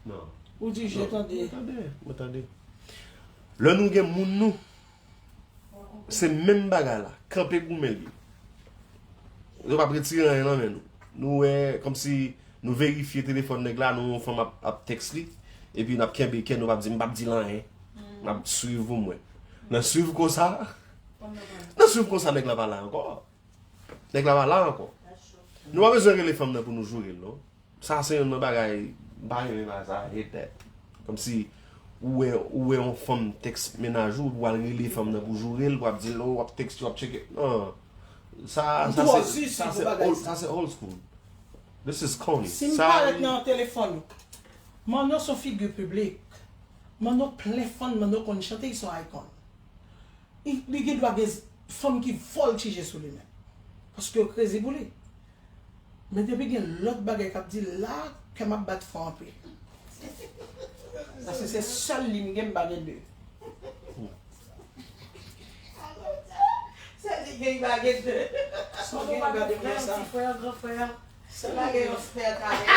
Non. Ou di je tande. Mwen tande, mwen tande. Lè nou gen moun nou, se menm bagay la. Kanpe goumen li. Yo p ap retire anyen nan men nou. Nou wè, kòmsi nou verifye telefòn nèg la, nou wè yon fanm ap, ap tèks li, epi n ap kenbe kè, nou p ap di, m p ap di l anyen. N ap swiv ou mwen. Nan swiv konsa, nan swiv konsa nèg la pa la ankò. Nèg la pa la ankò. Nou pa bezwen rele fanm nan pou nou joure l, non. Sa se youn nan bagay m pa renmen bagay sa, I hate that. Kòmsi ou wè, ou wè yon fanm tèks mennaj ou, ou al rele fanm nan pou joure l, pou ap di l, oh, w ap tèks, w ap tcheke. Non. Sa, sa se, sa se old, sa se old school. This is corny. Si m parèt nan telefòn ou, Manno se yon figi piblik. Manno plen fan, Manno konn chante, li se yon icon. Li, li gen dwa gen fanm ki vòltije sou li menm. Paske yo krezi pou li. Men depi gen lòt bagay k ap di la, kè m ap bat fò anpil. Paske se sèl li m gen, m pa gen de. Sèl li gen, m pa gen de. Sa w gen, m pa gen de frè, ti frè, gran frè. Sèl la gen yon frè talè.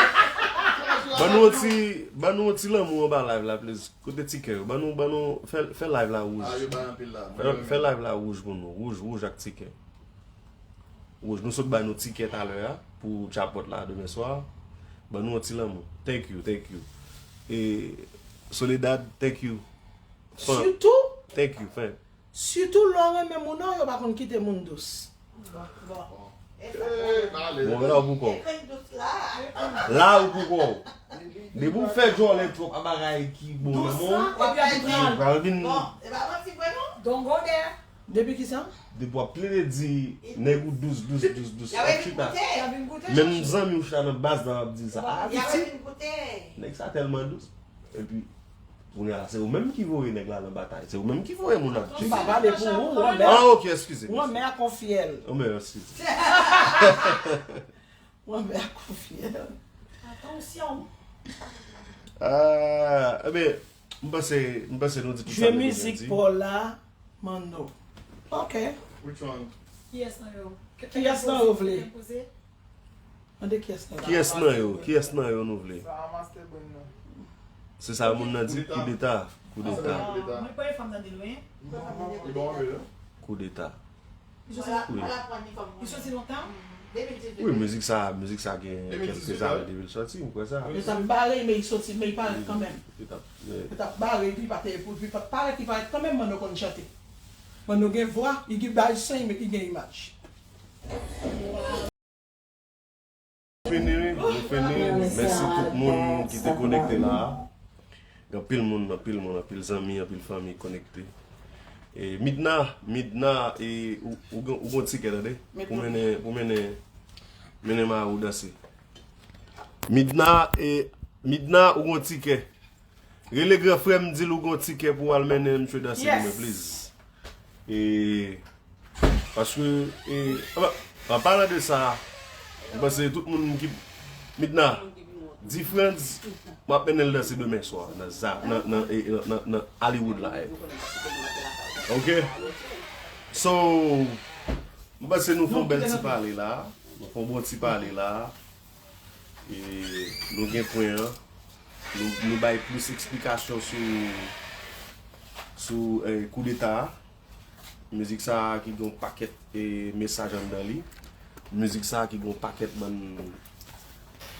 Ban nou yon ti, ban nou yon ti lanmou anba live la, please. Kote tikè yo? Ban nou, ban nou, fè, fè live la wouj. Ah, yo bay anpil la. Fè, fè live la wouj pou nou. Wouj, wouj ak tikè. Wouj, nou sot bay nou tikè talè a pou djapòt la demen swa. Ban nou yon ti lanmou. Thank you, thank you. E Soledad, thank you. Fan, sitou, thank you, fan. Sitou lè w renmen moun nan, yo pa konn kite moun dous. Bon, bon. Bon, la ou pou kò w. La ou pou kò w. Depi w fè djòlè twòp a bagay ki bon nan mond, epi ap pran. Pral vin. Bon, e pa manti vre non. Don't go there. Depi ki sa? Depi w ap plede di nèg ou dous, dous, dous, dous, ap chita. Menm zanmi w chita nan baz la ap di sa. Ah, piti. Nèg sa tèlman dous. Epi, kounye a la, se ou menm ki voye nèg la nan batay. Se ou menm ki voye moun ap tcheke. M pa pale pou ou, ou anmè. Ah, ok, eskize. Ou anmè a konfye l. Ou anmè, eskize. Ou anmè a konfye l. Atansyon. Ah, ebyen, m panse, m panse nou di tout sa nou te gen pou nou di. Jwe mizik pa w la, Manno. Ok. Which one? Kiyès nan yo? Kiyès nan yo vle? Mande kiyès nan yo. Kiyès nan yo? Kiyès nan yo nou vle? Sa a Master Brain nan. Se sa moun nan di, koudeta, koudeta. Ah, mwen premye fwa m tande l, wi. Li bon anpil, wi. Koudeta. Li soti lontan? Wi, mizik sa, mizik sa gen kèlke zane depi l soti, m kwè sa. Yo t ap bare, men li soti, men li parèt kanmenm. Yo t ap bare, epi li pa te, epi li pa t parèt, li parèt kanmenm, Manno konn chante. Manno gen vwa, li gen bay sen, men li gen imaj. Fini, wi, nou fini. Mèsi tout moun ki te konekte la a. Gen anpil moun, anpil moun, anpil zanmi, anpil fanmi konekte. E Midna, Midna, e, ou, ou, gen- ou gon tikè, tande? Pou mennen, pou mennen, mennen mari w danse. Midna, e, Midna, ou gon tikè. Rele gran frè m, di l ou gon tikè pou w al mennen misye danse pou mwen, please. E, paske, e, anba, an palan de sa, m panse tout moun ki, Midna, di Frantz, m ap mennen l danse demen swa, nan, za- nan, nan, e, nan, nan, nan Hollywood la, e. Ok? So, m panse nou fè yon bèl ti pale la. Nou fè yon bon ti pale la. E nou gen pwen an. Nou, nou bay plis eksplikasyon sou, sou, eh, koudeta a. Mizik sa a ki gen yon pakèt, eh, mesaj anndan li. Mizik sa a ki gen yon pakèt bann,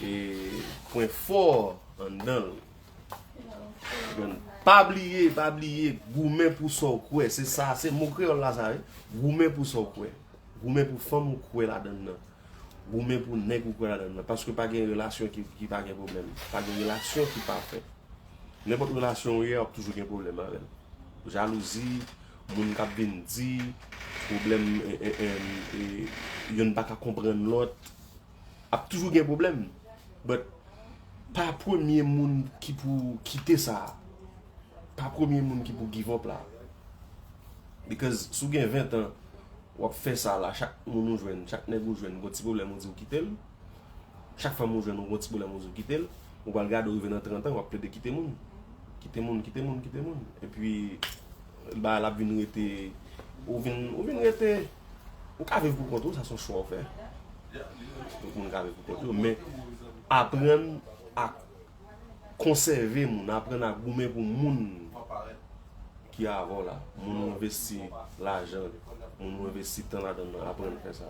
eh, pwen fò anndan l. Pa bliye, pa bliye, goumen pou sa w kwè. Se sa, se mo kreyòl la sa, wi. Goumen pou sa w kwè. Goumen pou fanm ou kwè ladan l nan. Goumen pou nèg ou kwè ladan l nan. Paske pa gen relasyon ki, ki pa gen pwoblèm. Pa gen relasyon ki pafè. Nenpòt relasyon ou ye a, w ap toujou gen pwoblèm avè l. Jalouzi, moun k ap vin di, pwoblèm, e, e, e, e, youn pa ka konprann lòt. Ap toujou gen pwoblèm. But pa premye moun ki pou kite sa. Pa premye moun ki pou give up la. Because si w gen ven tan, w ap fè sa la, chak moun ou jwenn, chak nèg ou jwenn, gon ti pwoblèm ou di w kite l. Chak fanm ou jwenn, gon ti pwoblèm ou di w kite l. Ou pral gade w rive nan trant an, w ap plede kite moun. Kite moun, kite moun, kite moun. Epi, bagay la ap vin rete, ou vin, ou vin rete, ou ka viv pou kont ou, sa se yon chwa w fè. Tout moun ka viv pou kont yo, men aprann a konsève moun, aprann a goumen pou moun ki avè w la. Moun ou envesti lajan, moun ou envesti tan ladan l nan, aprann fè sa.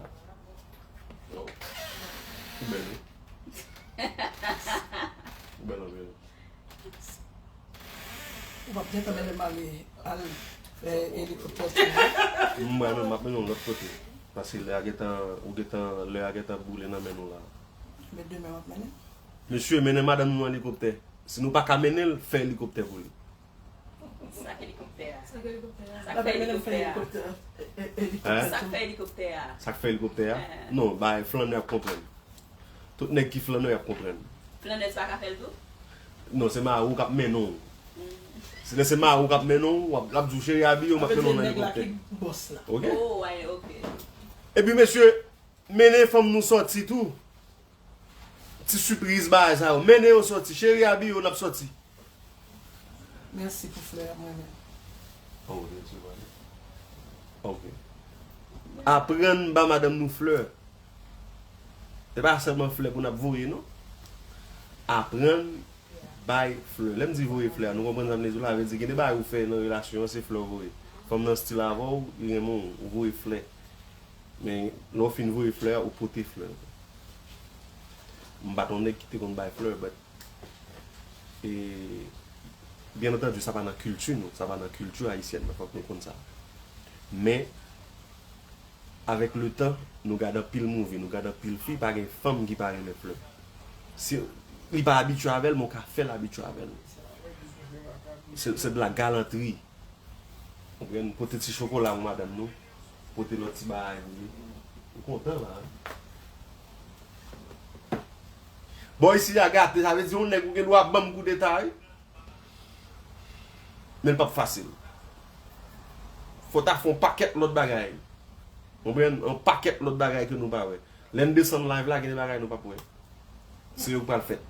Ou bèl, wi. Ou bèl anpil. Ou p ap gentan mennen m ale al fè elikoptè ti. M pral menm, m ap mennen w lòt kote. Paske lè a gentan, ou gentan, lè a gentan boule nan men nou la. Men demen w ap mennen. Mesye, mennen madanm nou an elikoptè. Si nou pa ka mennen l, fè elikoptè pou li. Sa k elikoptè a? Sa k elikoptè a? Sa k fè elikoptè a? Hein? Sa k fè elikoptè a? Sa k fè elikoptè a? Non, bay flannè ap konprann. Tout nèg ki flannè ap konprann. Flannè sa ka fè l tou? Non, se mari w k ap mennen w. Si lè se mari w k ap mennen w, w ap, l ap di w cheri abiye w, m ap mennen w nan elikoptè. Bòs la. Ok? Oh, ouais, ok. Epi mesye, mennen fanm nou sòti tou. Ti sipriz bagay sa yo. Mennen yo sòti. Cheri abiye w, n ap sòti. Mèsi pou flè a mwen menm. Oh, Dye sou pale. Ok. Aprann ba madanm nou flè. Se pa sèlman flè pou n ap voye, non. Aprann bay flè. Lè m di voye flè a, nou konprann sa m vle di w la? Vle di, gen de bagay ou fè nan relasyon an, se flè w voye. Fanm nan still avè w, li renmen w, ou voye flè. Men, lè w fin voye flè a, ou pote flè. M pa t yon nèg ki te konn bay flè, but E, byen antandi, sa pa nan kilti nou, sa pa nan kilti ayisyèn nan, fòk nou konn sa. Men, avèk letan, nou gade anpil movie, nou gade anpil fi, pa gen fanm ki pa renmen flè. Si li pa abitye avè l, men w ka fè l abitye avè l. Se, se de la galanterie. Konprann? Pote ti chokola pou madanm nou. Pote lòt ti bagay pou li. Ou kontan la. Bò isi a gate, sa vle di yon nèg ou gen dwa ban m koudeta wi. Men l p ap fasil. Fò ta fè yon pakèt lòt bagay. Konprann? Yon pakèt lòt bagay ke nou pa wè. Lè n desann live la, gen de bagay nou p ap wè. Se yo k pral fèt.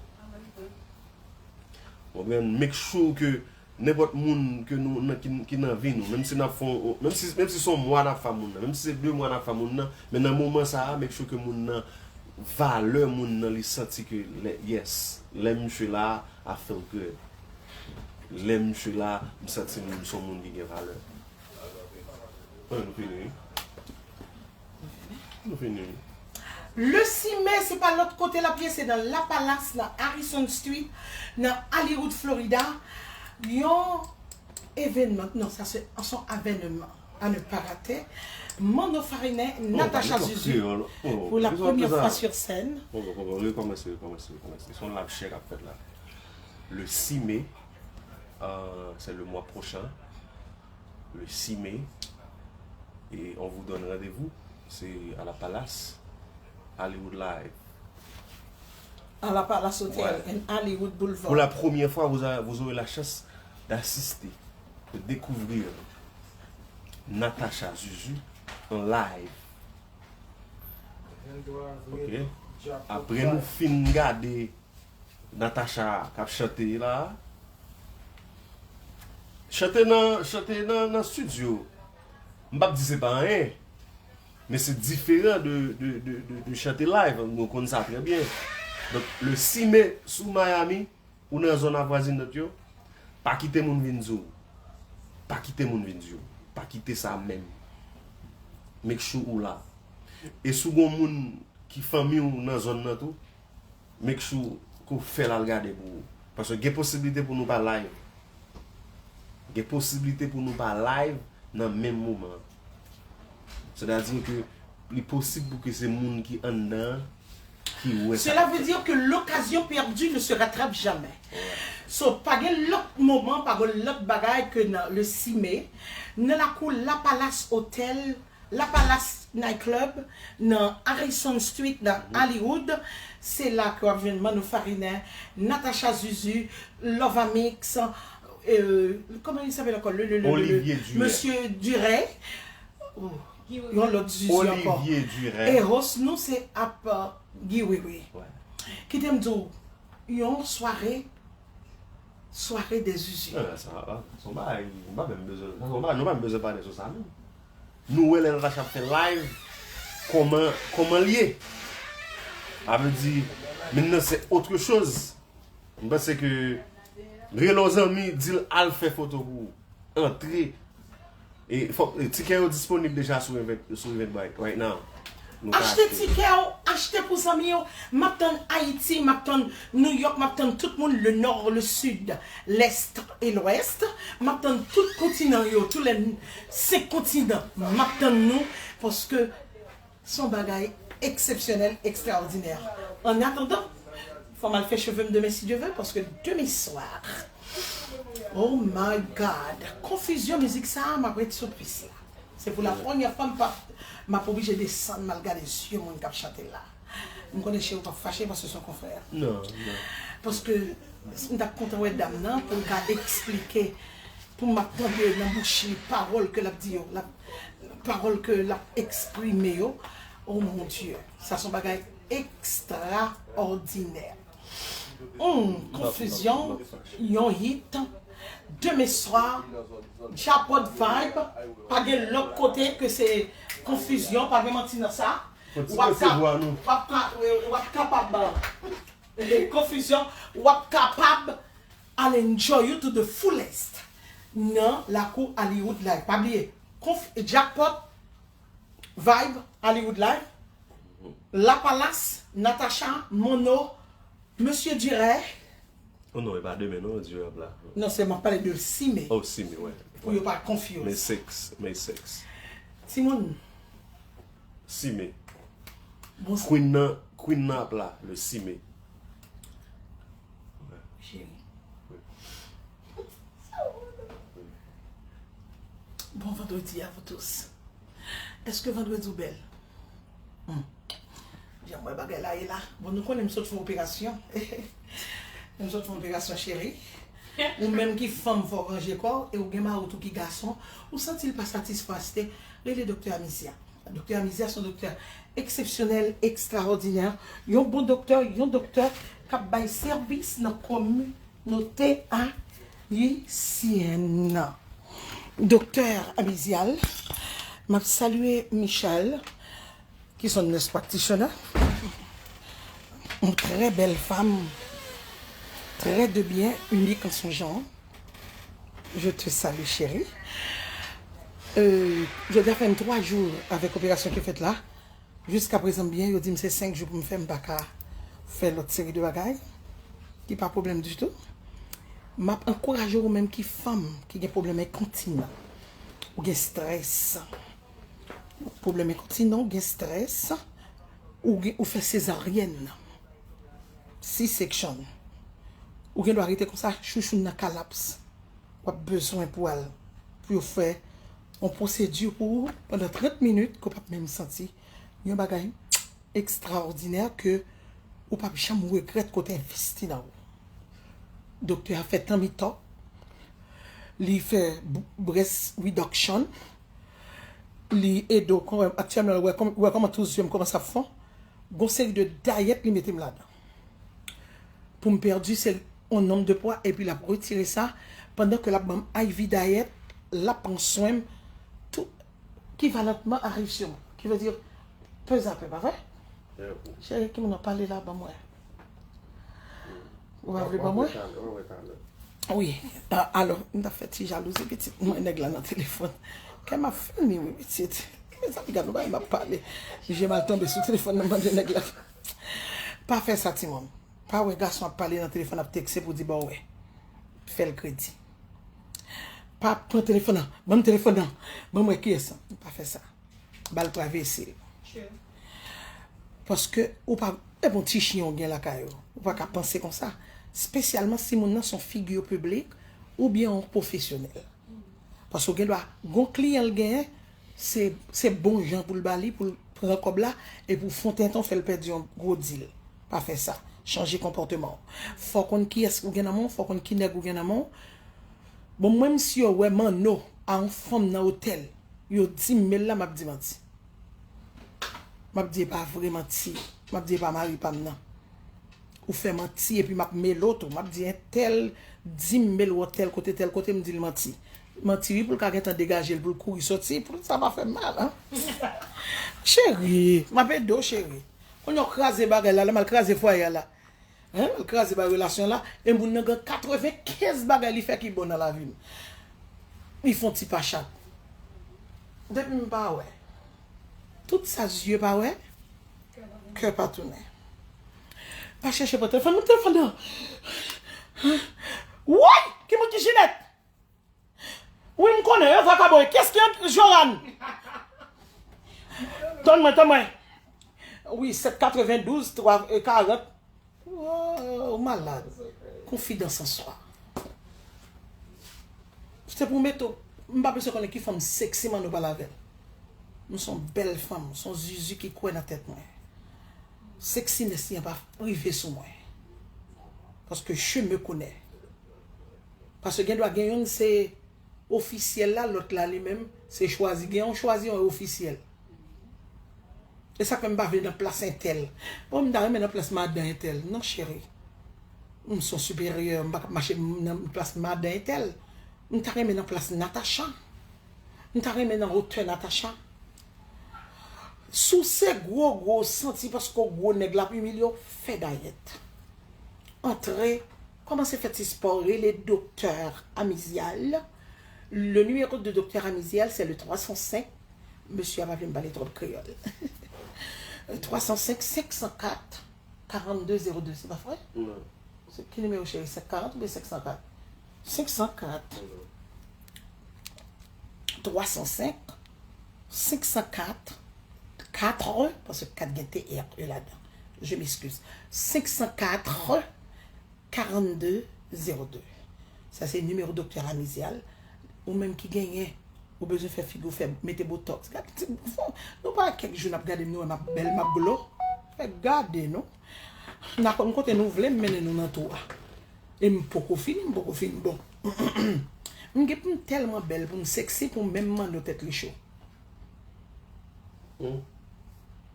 Konprann? Make sure ke nenpòt moun ke nou nan, ki, ki nan vi nou, menm si n ap fè yon, menm si, menm si se yon mwa n ap fè a moun nan, menm si se de mwa n ap fè a moun nan, men nan moman sa a, make sure ke moun nan, valè moun nan, li santi ke, lè, yes, lè misye la, I feel good. Lè misye la, m santi m, m se yon moun ki gen valè. Ann, nou fini, wi. Nou fini, wi. Le sis me, se pa lòt kote l ap ye, se nan La Palace, nan Harrison Street, nan Hollywood, Florida. Yon evènman, non, sa se son avènman à ne pas rater. Manno Farinen, Natacha Zuzu, pour la première fois sur scène. Bon, bon, bon, rekòmanse, rekòmanse, rekòmanse. Se yon live chè k ap fèt la. Le sis me, euh, c'est le mois prochain. Le sis me. Et on vous donne rendez-vous. C'est à la Palace, Hollywood Live. À la Palace Hotel and Hollywood Boulevard. Pour la première fois, vous, a- vous aurez la chance d'assister, de découvrir Natacha Zuzu en live. Ok. Apre nou fin gade Natacha k ap chante la. Chante nan, chante nan, nan studio. M p ap di se pa anyen. Men se diferan de, de, de, de, de chante live. Nou konn sa trè byen. Donk, le sis me sou Miami, ou nan zòn avwazinant yo, pa kite moun vin di w. Pa kite moun vin di w. Pa kite sa menm. Make sure ou la. E si w gon moun ki fanmi w nan zòn nan tou, make sure ke w fè l al gade pou ou. Paske gen posiblite pou nou pa live. Gen posiblite pou nou pa live nan menm moman an. Sètadi ke li posib pou ke se moun ki anndan an ki wè sa. Cela veut dire que l'occasion perdue ne se rattrape jamais. So, pa gen lòt moman, pa gen lòt bagay ke nan le sis me, nan lakou La Palace Hotel, La Palace Night Club, nan Harrison Street, nan Hollywood. Se la ke w ap jwenn Manno Farinen, Natacha Zuzu, Love Amix, euh, comment il s'appelle encore? Le, le, le, le, le, Olivier Duret. Monsieur Duret. Oh, yon lòt Zuzu ankò. Olivier Duret. E host nou se ap, euh, Guy Wewe. Ouais. Kite m di w, yon sware, sware de Zuzu. Ah, sa, ah, se yon bagay, nou pa menm bezwen, se yon bagay, nou pa menm bezwen pale sou sa menm. Nou wè lè Natacha ap fè live, kòman, kòman l ye. Sa vle di, maintenant c'est autre chose. M panse ke rele yon zanmi, di l al fè foto pou ou. Antre. E fòk, e tikè yo disponib deja sou Event, sou Eventbrite right now. Nou ka Achte tikè w, achte pou zanmi w. M ap tann Ayiti, m ap tann New York, m ap tann tout moun, le nord, le sud, l'est et l'ouest. M ap tann tout kontinan yo, tous les cinq continents. M ap tann nou, paske Se yon bagay eksepsyonèl, ekstraòdinè. An atandan, fò m al fè cheve m demen si Dye vle, paske demen swa, oh my God, konfizyon mizik sa a, m ap ret sou pis la. Se pou la premyè fwa m p ap, m ap oblije desann m al gade zye moun k ap chante l la. M konnen cheri w p ap fache paske se yon konfrè. Non, non. Paske m t ap kontan wè dam nan pou l ka eksplike, pou m ap tande nan bouch li pawòl ke l ap di yo, l ap, pawòl ke l ap eksprime yo. Oh mon Dieu, sa se yon bagay ekstraòdinè. Hum, konfizyon, yon hit. Demen swa, Djapòt Vibe, pa gen lòt kote ke se konfizyon, pa gen manti nan sa. W ap ka, w ap ka, w ap kapab, eh, konfizyon, w ap kapab al enjoy you to the fullest nan lakou Hollywood Live. Pa bliye, konf, Djapòt Vibe, Hollywood Live, Lapalas, Natacha, Mono, Mesye Durè. Oh non, e pa demen non, Durè ap la. Non, se m ap pale de sis me. Oh, sis me, wè. Pou yo pa confuse. May six, May six. Timoun. Sis me. Bon, Queen nan, Queen nan ap la, le sis me. Cheri. Bon vendredi à vous tous. Èske vandredi w bèl? Hmm. Jan m wè bagay la ye la. Bon, nou konnen m sot fè operasyon. M sot fè operasyon, cheri. Ou menm ki fanm, fò w ranje kò w, e ou gen mari w tou ki gason, ou santi l pa satisfè, rele doktè Amisia. Doktè Amisia se yon doktè eksepsyonèl, ekstraòdinè, yon bon doktè, yon doktè k ap bay sèvis nan komi- note ayisyèn nan. Doktè Amizial, m ap salye Michelle, ki se yon nurse practitioner, yon trè bèl fanm, trè de byen, inik an son jan. Je te salue, chérie. Euh, jodi a fè m twa jou avèk operasyon ki fèt la. Jiskaprezan byen, yo di m se senk jou pou m fè, m pa ka fè lòt seri de bagay ki pa pwoblèm ditou. M ap ankouraje ou menm ki fanm ki gen pwoblèm enkontinan, ou gen strès. Pwoblèm enkontinan, ou gen strès, ou gen, ou fè sezaryèn, C-section. Ou gen dwa rete konsa, chouchou nan kalaps. W ap bezwen pou al, pou yo fè yon pwosedi pou ou pandan trant minit ke w p ap menm santi. Yon bagay ekstraòdinè ke ou p ap janm regrèt ke w te envesti nan ou. Doktè a fè tan mitan, li fè b-, breast reduction, li ede w, kòm, aktyèlman, wè kòm, wè kòman tou zye m kòmanse ap fon. Gon seri de dayèt li mete m ladan. Pou m pèdi se yon nonm de pwa, epi l ap retire sa, pandan ke l ap ban m I V dayèt, l ap pran swen m, tou, ki valantman ariv sou mwen. Ki vle di, pèzapè, pa vre? Cheri, ki moun ap pale la, ban m wè. Ou pa vle ban mwen? Wi, a, alò, m t ap fè ti jalouzi pitit mwen, nèg la nan telefòn. Kè m ap fini, wi, pitit. Mezanmi, gad yon bagay m ap pale. Je m al tonbe sou telefòn nan, mande nèg la. Pa fè sa, timoun. Pa wè gason ap pale nan telefòn, ap tekste pou di ba w wè. Fè l kredi. Pa pran telefòn nan. Ban m telefòn nan. Ban m wè kiyès. Pa fè sa. Ba l travèse l. Paske ou pa, e bon ti chen w gen lakay ou. Ou pa ka panse konsa. Espesyalman si moun nan se yon figi piblik oubyen yon pwofesyonèl. Paske w gen dwa, gon kliyan l genyen, se, se bon jan pou l ba li, pou l pran kòb la, epi w fon tenten w fè l pèdi yon gwo dil. Pa fè sa. Chanje konpòteman w. Fò w konn kiyès ou gen nan men w, fò w konn ki nèg ou gen nan men w. Bon, mwen, m si yo wè Manno a yon fanm nan otèl, yo di m mel la, m ap di manti. M ap di e pa vre, manti. M ap di e pa mari pa m nan. Ou fè manti epi m ap mele w tou. M ap di entèl di m mele w tèl kote, tèl kote, m di l manti. Manti wi, pou l ka gentan degaje l, pou l kouri soti, pou sa pa fè m mal, an. Cheri, m ap ede w, cheri. Kounye a w kraze bagay la, la m al kraze fwaye a la. Hein? L kraze bay relasyon la. E moun nan gen katrevenkenz bagay li fè ki bon nan lavi l. Li fon ti pachat. Depi m pa wè. Tout sa zye pa wè, kè pa tounen. Pa chèche pran telefòn, nan telefòn nan. Woy! Ki moun ki Jinèt? Wi, m konnen, yo vakabon. Kiyès ki ant Joran? Tann mwen, tann mwen. Wi, sèt katrevendouz, twa, e, karant. Ou malad. Confidence en soi. Se pou mete w, m pa bezwen konnen ki fanm sexy Manno pale avè l. M se yon bèl fanm, se yon zuzu ki kwè nan tèt mwen. Sexiness li an pa rive sou mwen. Paske je me connais. Paske gen dwa gen youn se ofisyèl la, lòt la li menm se chwazi. Gen yon chwazi, yon ofisyèl. E sa k fè m pa vle nan plas entèl. Bon, m ta renmen nan plas madan entèl. Non, cheri. M se yon siperyè, m pa ka mache nan plas madan entèl. M ta renmen nan plas Natacha. M ta renmen nan wotè Natacha. Si w se gwo, gwo, w santi paske w gwo nèg la ap imilye w, fè dayèt. Antre, kòmanse fè ti spò, rele Doktè Amizial. Le numéro de Doktè Amizial, c'est le trois cent cinq. Mesye a pa vle m pale twòp kreyòl. Twa san senk, senk san kat, karannde zewo de, se pa vre? Non. Se ki nimewo, cheri? Senk karant oubyen senk san kat? Senk san kat. Non. Twa san senk, senk san kat, kat, paske kat gen T R E ladan. Je m'excuse. Senk san kat, karannde zewo de. Sa se nimewo Doktè Amizial. Ou menm ki genyen, ou bezwen fè figi w fè, mete botox. Gade ti bouffon. Nou pa kèk jou n ap gade m, nou wè m ap bèl, m ap glo. Fè gade nou. N a konn kote nou vle m mennen nou nan tou a. E m poko fini, m poko fin bon. M gen pou m tèlman bèl, pou m sexy, pou m menm mande w tèt li cho. Hmm.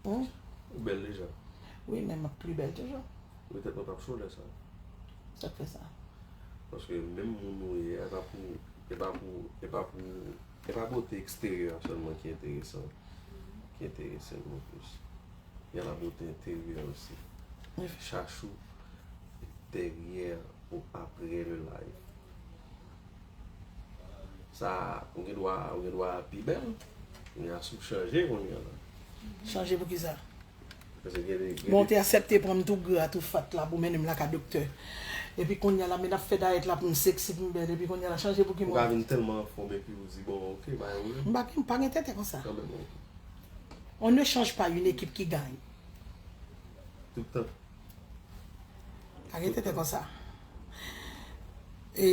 Hmm? Ou bèl deja. Wi, men m ap pli bèl toujou. Petèt mwen p ap cho lè sa. Sa k fè sa? Paske menm moun ou ye a, e pa pou, e pa pou, e pa pou, e pa bote eksteryè a sèlman ki enteresan, ki enterese m le plis. Il y a la beauté intérieure aussi. Wi. Chachou, derrière ou après le live. Sa, ou gen dwa, ou gen dwa pi bèl. Kounye a, si w chanje kounye a la. Chanje pou ki sa? Paske gen de, gen Bon, de ou te aksepte pran m tou gra, tou fat la pou mennen m lakay doktè. Epi kounye a la, men ap fè dayèt la pou m sexy, pou m bèl. Epi kounye a la, chanje pou ki Ou ka moun? vin tèlman anfòm epi ou di, bon, ok, pa gen pwoblèm. M pa gen, m pa gen tenten konsa. Kanmenm, ok. On ne change pas une équipe qui gagne. Tout tan. Pa gen tenten konsa. E,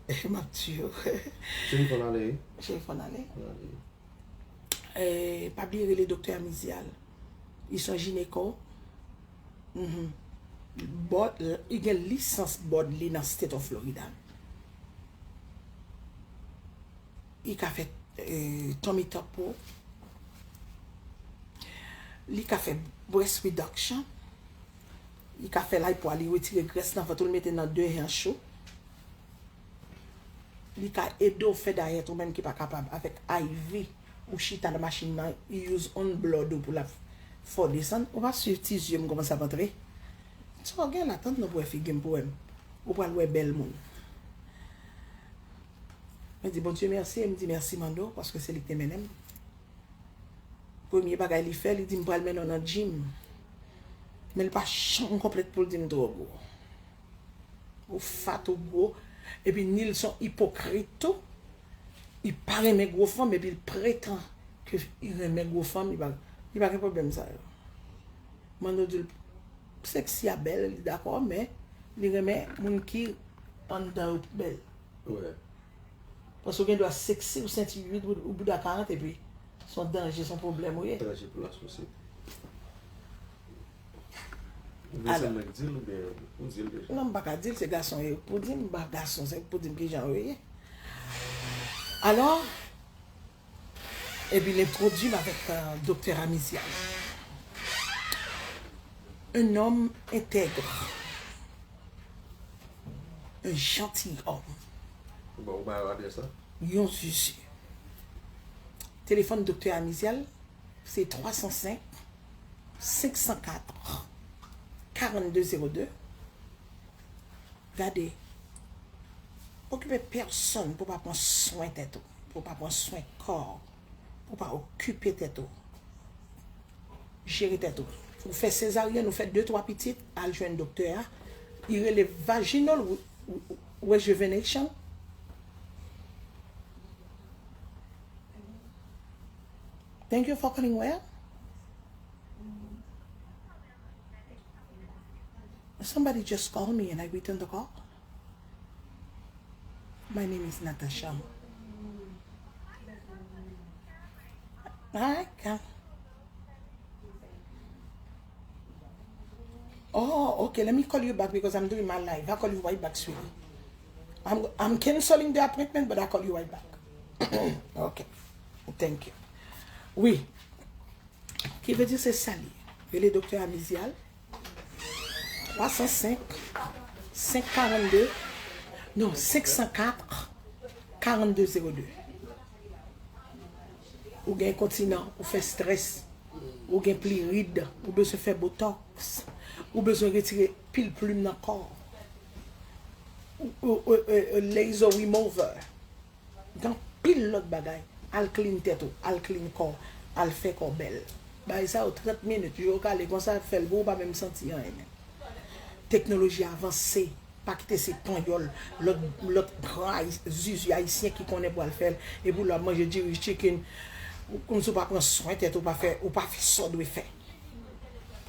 e m ap di yo. Cheri, fò n ale, wi. Cheri, fò n ale. Fò n ale. E, pa bliye rele Doktè Amizial. Li se yon jineko. Mhm. Bòd, li gen lisans bòd li nan State of Florida. Li ka fè, eh, tummy tuck pou ou. Li ka fè breast reduction. Li ka fè lipo a, li retire grès nan vant ou, li mete nan de hanch ou. Li ka ede w fè dayèt ou menm ki pa kapab avèk I V. Ou chita nan machin nan, li use on blood ou pou l ap fè w desann. Ou pa swiv ti zye m kòmanse ap antre. Sa w gen la, tann non pou wè figi m, pou wè m. Ou pral wè bèl moun. Mwen di Bondye mèsi, e m di mèsi Mando, paske se li ki te mennen m. Premye bagay li fè, li di m pral mennen w nan gym. Men li pa janm konplèt pou l di m twò gwo. Ou fat, ou gwo. Epi Nilson ipokrit tou. Li pa renmen gwo fanm, epi l pretan ke li renmen gwo fanm, li pa, li pa gen pwoblèm sa yo. Mando di l sexy a bèl, li dakò, men li renmen moun ki anndan yo bèl. Wi. Paske w gen dwa sexy, ou senti uit, ou, ou bouda karant, epi se yon danje, se yon pwoblèm ou ye. Danje pou lasosyete. Ou vle se mwen k di l oubyen ou di l deja? Non, m pa ka di l, se gason yo pou di m, m pa gason, se pou di m kijan yo ye. Alò, epi l entwodui m avèk, euh, Doktè Amizial. Un homme intègre. Un gentilhomme. Bon, ou ba yo adrès la? Yon zuzu. Telefòn Doktè Amizial, se twa san senk, senk san kat, karannde zewo de. Gade, okipe pèsonn pou pa pran swen tèt ou, pou pa pran swen kò w, pou pa okipe tèt ou. Jere tèt ou. Ou fè sezaryèn, ou fè de twa pitit, al jwenn doktè a. Li rele vaginal re-, re-, rejuvenation. Thank you for calling where? Somebody just called me and I returned the call. My name is Natasha. Hi, Cam. Oh, okay, let me call you back because I'm doing my live. I'll call you right back, sweetie. I'm, I'm canceling the appointment, but I'll call you right back. Okay. Thank you. Wi. Ki vle di se sa li. Rele Doktè Amizial. Twa san senk, senk karannde, non, senk san kat, karannde zewo de. Ou gen kontinan, ou fè strès, ou gen plirid, ou bezwen fè botox, ou bezwen retire pil plim nan kò, ou, ou, ou, ou, laser remover. Gen anpil lòt bagay. Al clean tèt ou, al clean kò w, al fè kò w bèl. Bagay sa yo trant minit, je w kale konsa, fè l pou ou pa menm santi anyen menm. Teknoloji avanse, pa kite se panyòl, lòt, lòt gran Ayi-, zuzu ayisyen ki konnen pou al fè l, epi w la manje diri chicken, ou, kòmsi w pa pran swen tèt ou, pa fè, ou pa fè sa w dwe fè.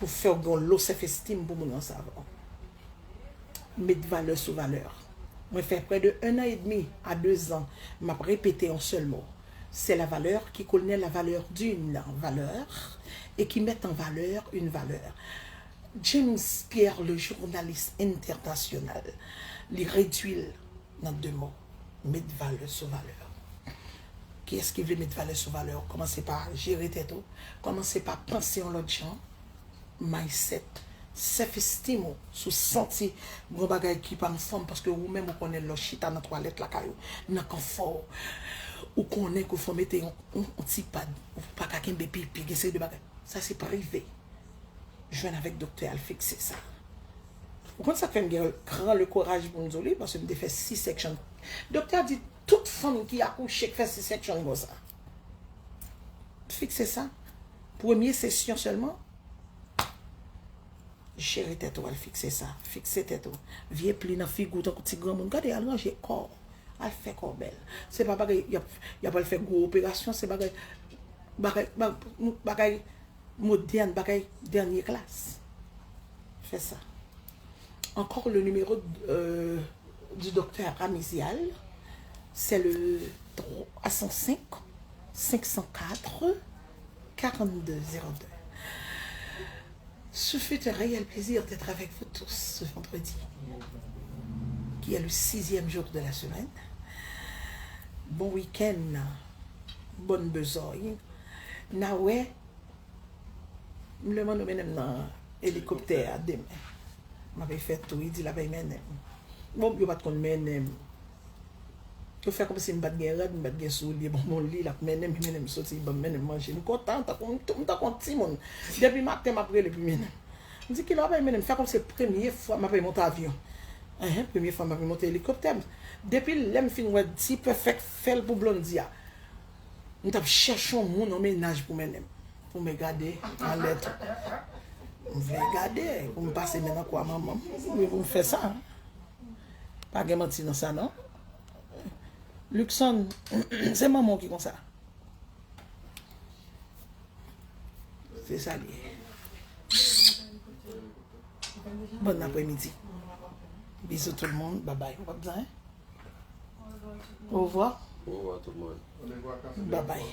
Pou fè w gen yon low self esteem pou moun nan sa avè w. Met valè sou valè. Mwen fè prè de un an edmi a dezan, m ap repete yon sèl mo. C'est la valeur qui connaît la valeur d'une valeur et qui met en valeur une valeur. James Pierre, le journaliste international, li redui l nan de mo. Met valè sou valè. Kiyès ki vle met valè sou valè? Kòmanse pa jere tèt ou. Kòmanse pa panse yon lòt jan. Mindset, self esteem ou, si w santi gon bagay ki pa anfòm, paske ou menm ou konnen lè w chita nan twalèt lakay ou, nan kanfò w, ou konnen ke fò w mete yon, yon, yon ti pad, ou pa ka kenbe pipi, gen seri de bagay. Sa se prive. Jwenn avèk doktè al fikse sa. Ou konn sa k fè m gen gran le kouraj pou m di w li, paske m te fè C-section. Doktè a di tout fanm ki akouche k fè C-section konsa. Fikse sa. Premye sesyon sèlman. Jere tèt ou, al fikse sa. Fikse tèt ou. Vye pli nan figi w tankou ti granmoun. Gade, al ranje kò w. Al fè kò w bèl. Se pa bagay y ap, y ap al fè gwo operasyon, se bagay, bagay, ba-, bagay modèn, bagay dènye klas. Fè sa. Encore le numéro, euh, du docteur Amizial, c'est le trois cent cinq, cinq cent quatre, quarante-deux zéro deux. Ce fut un réel plaisir d'être avec vous tous ce vendredi, qui est le sixième jour de la semaine. Bon week-end, bonne besogne. N a wè M lè mande w mennen m nan elikoptè a demen. M ap fè tou, li di l ap mennen m. Bon, yo pa t konn mennen m. Yo fè kòmsi m pa t gen rad, m pa t gen soulye. Bon, bon, li l ap mennen m, li mennen m soti, li ban m, mennen m manje. M kontan, tankou m, m tankou yon timoun. Depi maten, m ap rele pou mennen m. M di, "Kilè w ap mennen m?" Fè kòmsi se premye fwa m ap monte avyon. Enhen, premye fwa m ap monte elikoptè. Depi lè m fin wè T-Perfect fè l pou Blondie a, m t ap chèche yon moun, yon mennaj pou mennen m. Pou m gade anlè tou. M vle gade, pou m pase men nan kwa manman m. Wi, pou m fè sa. Pa gen manti nan sa, non. Luckson, se manman w ki konsa. Se sa li ye. Bon apremidi. Bizou tout moun. Babay. Ou p ap di anyen? Au revoir. Au revoir tout le monde. Babay.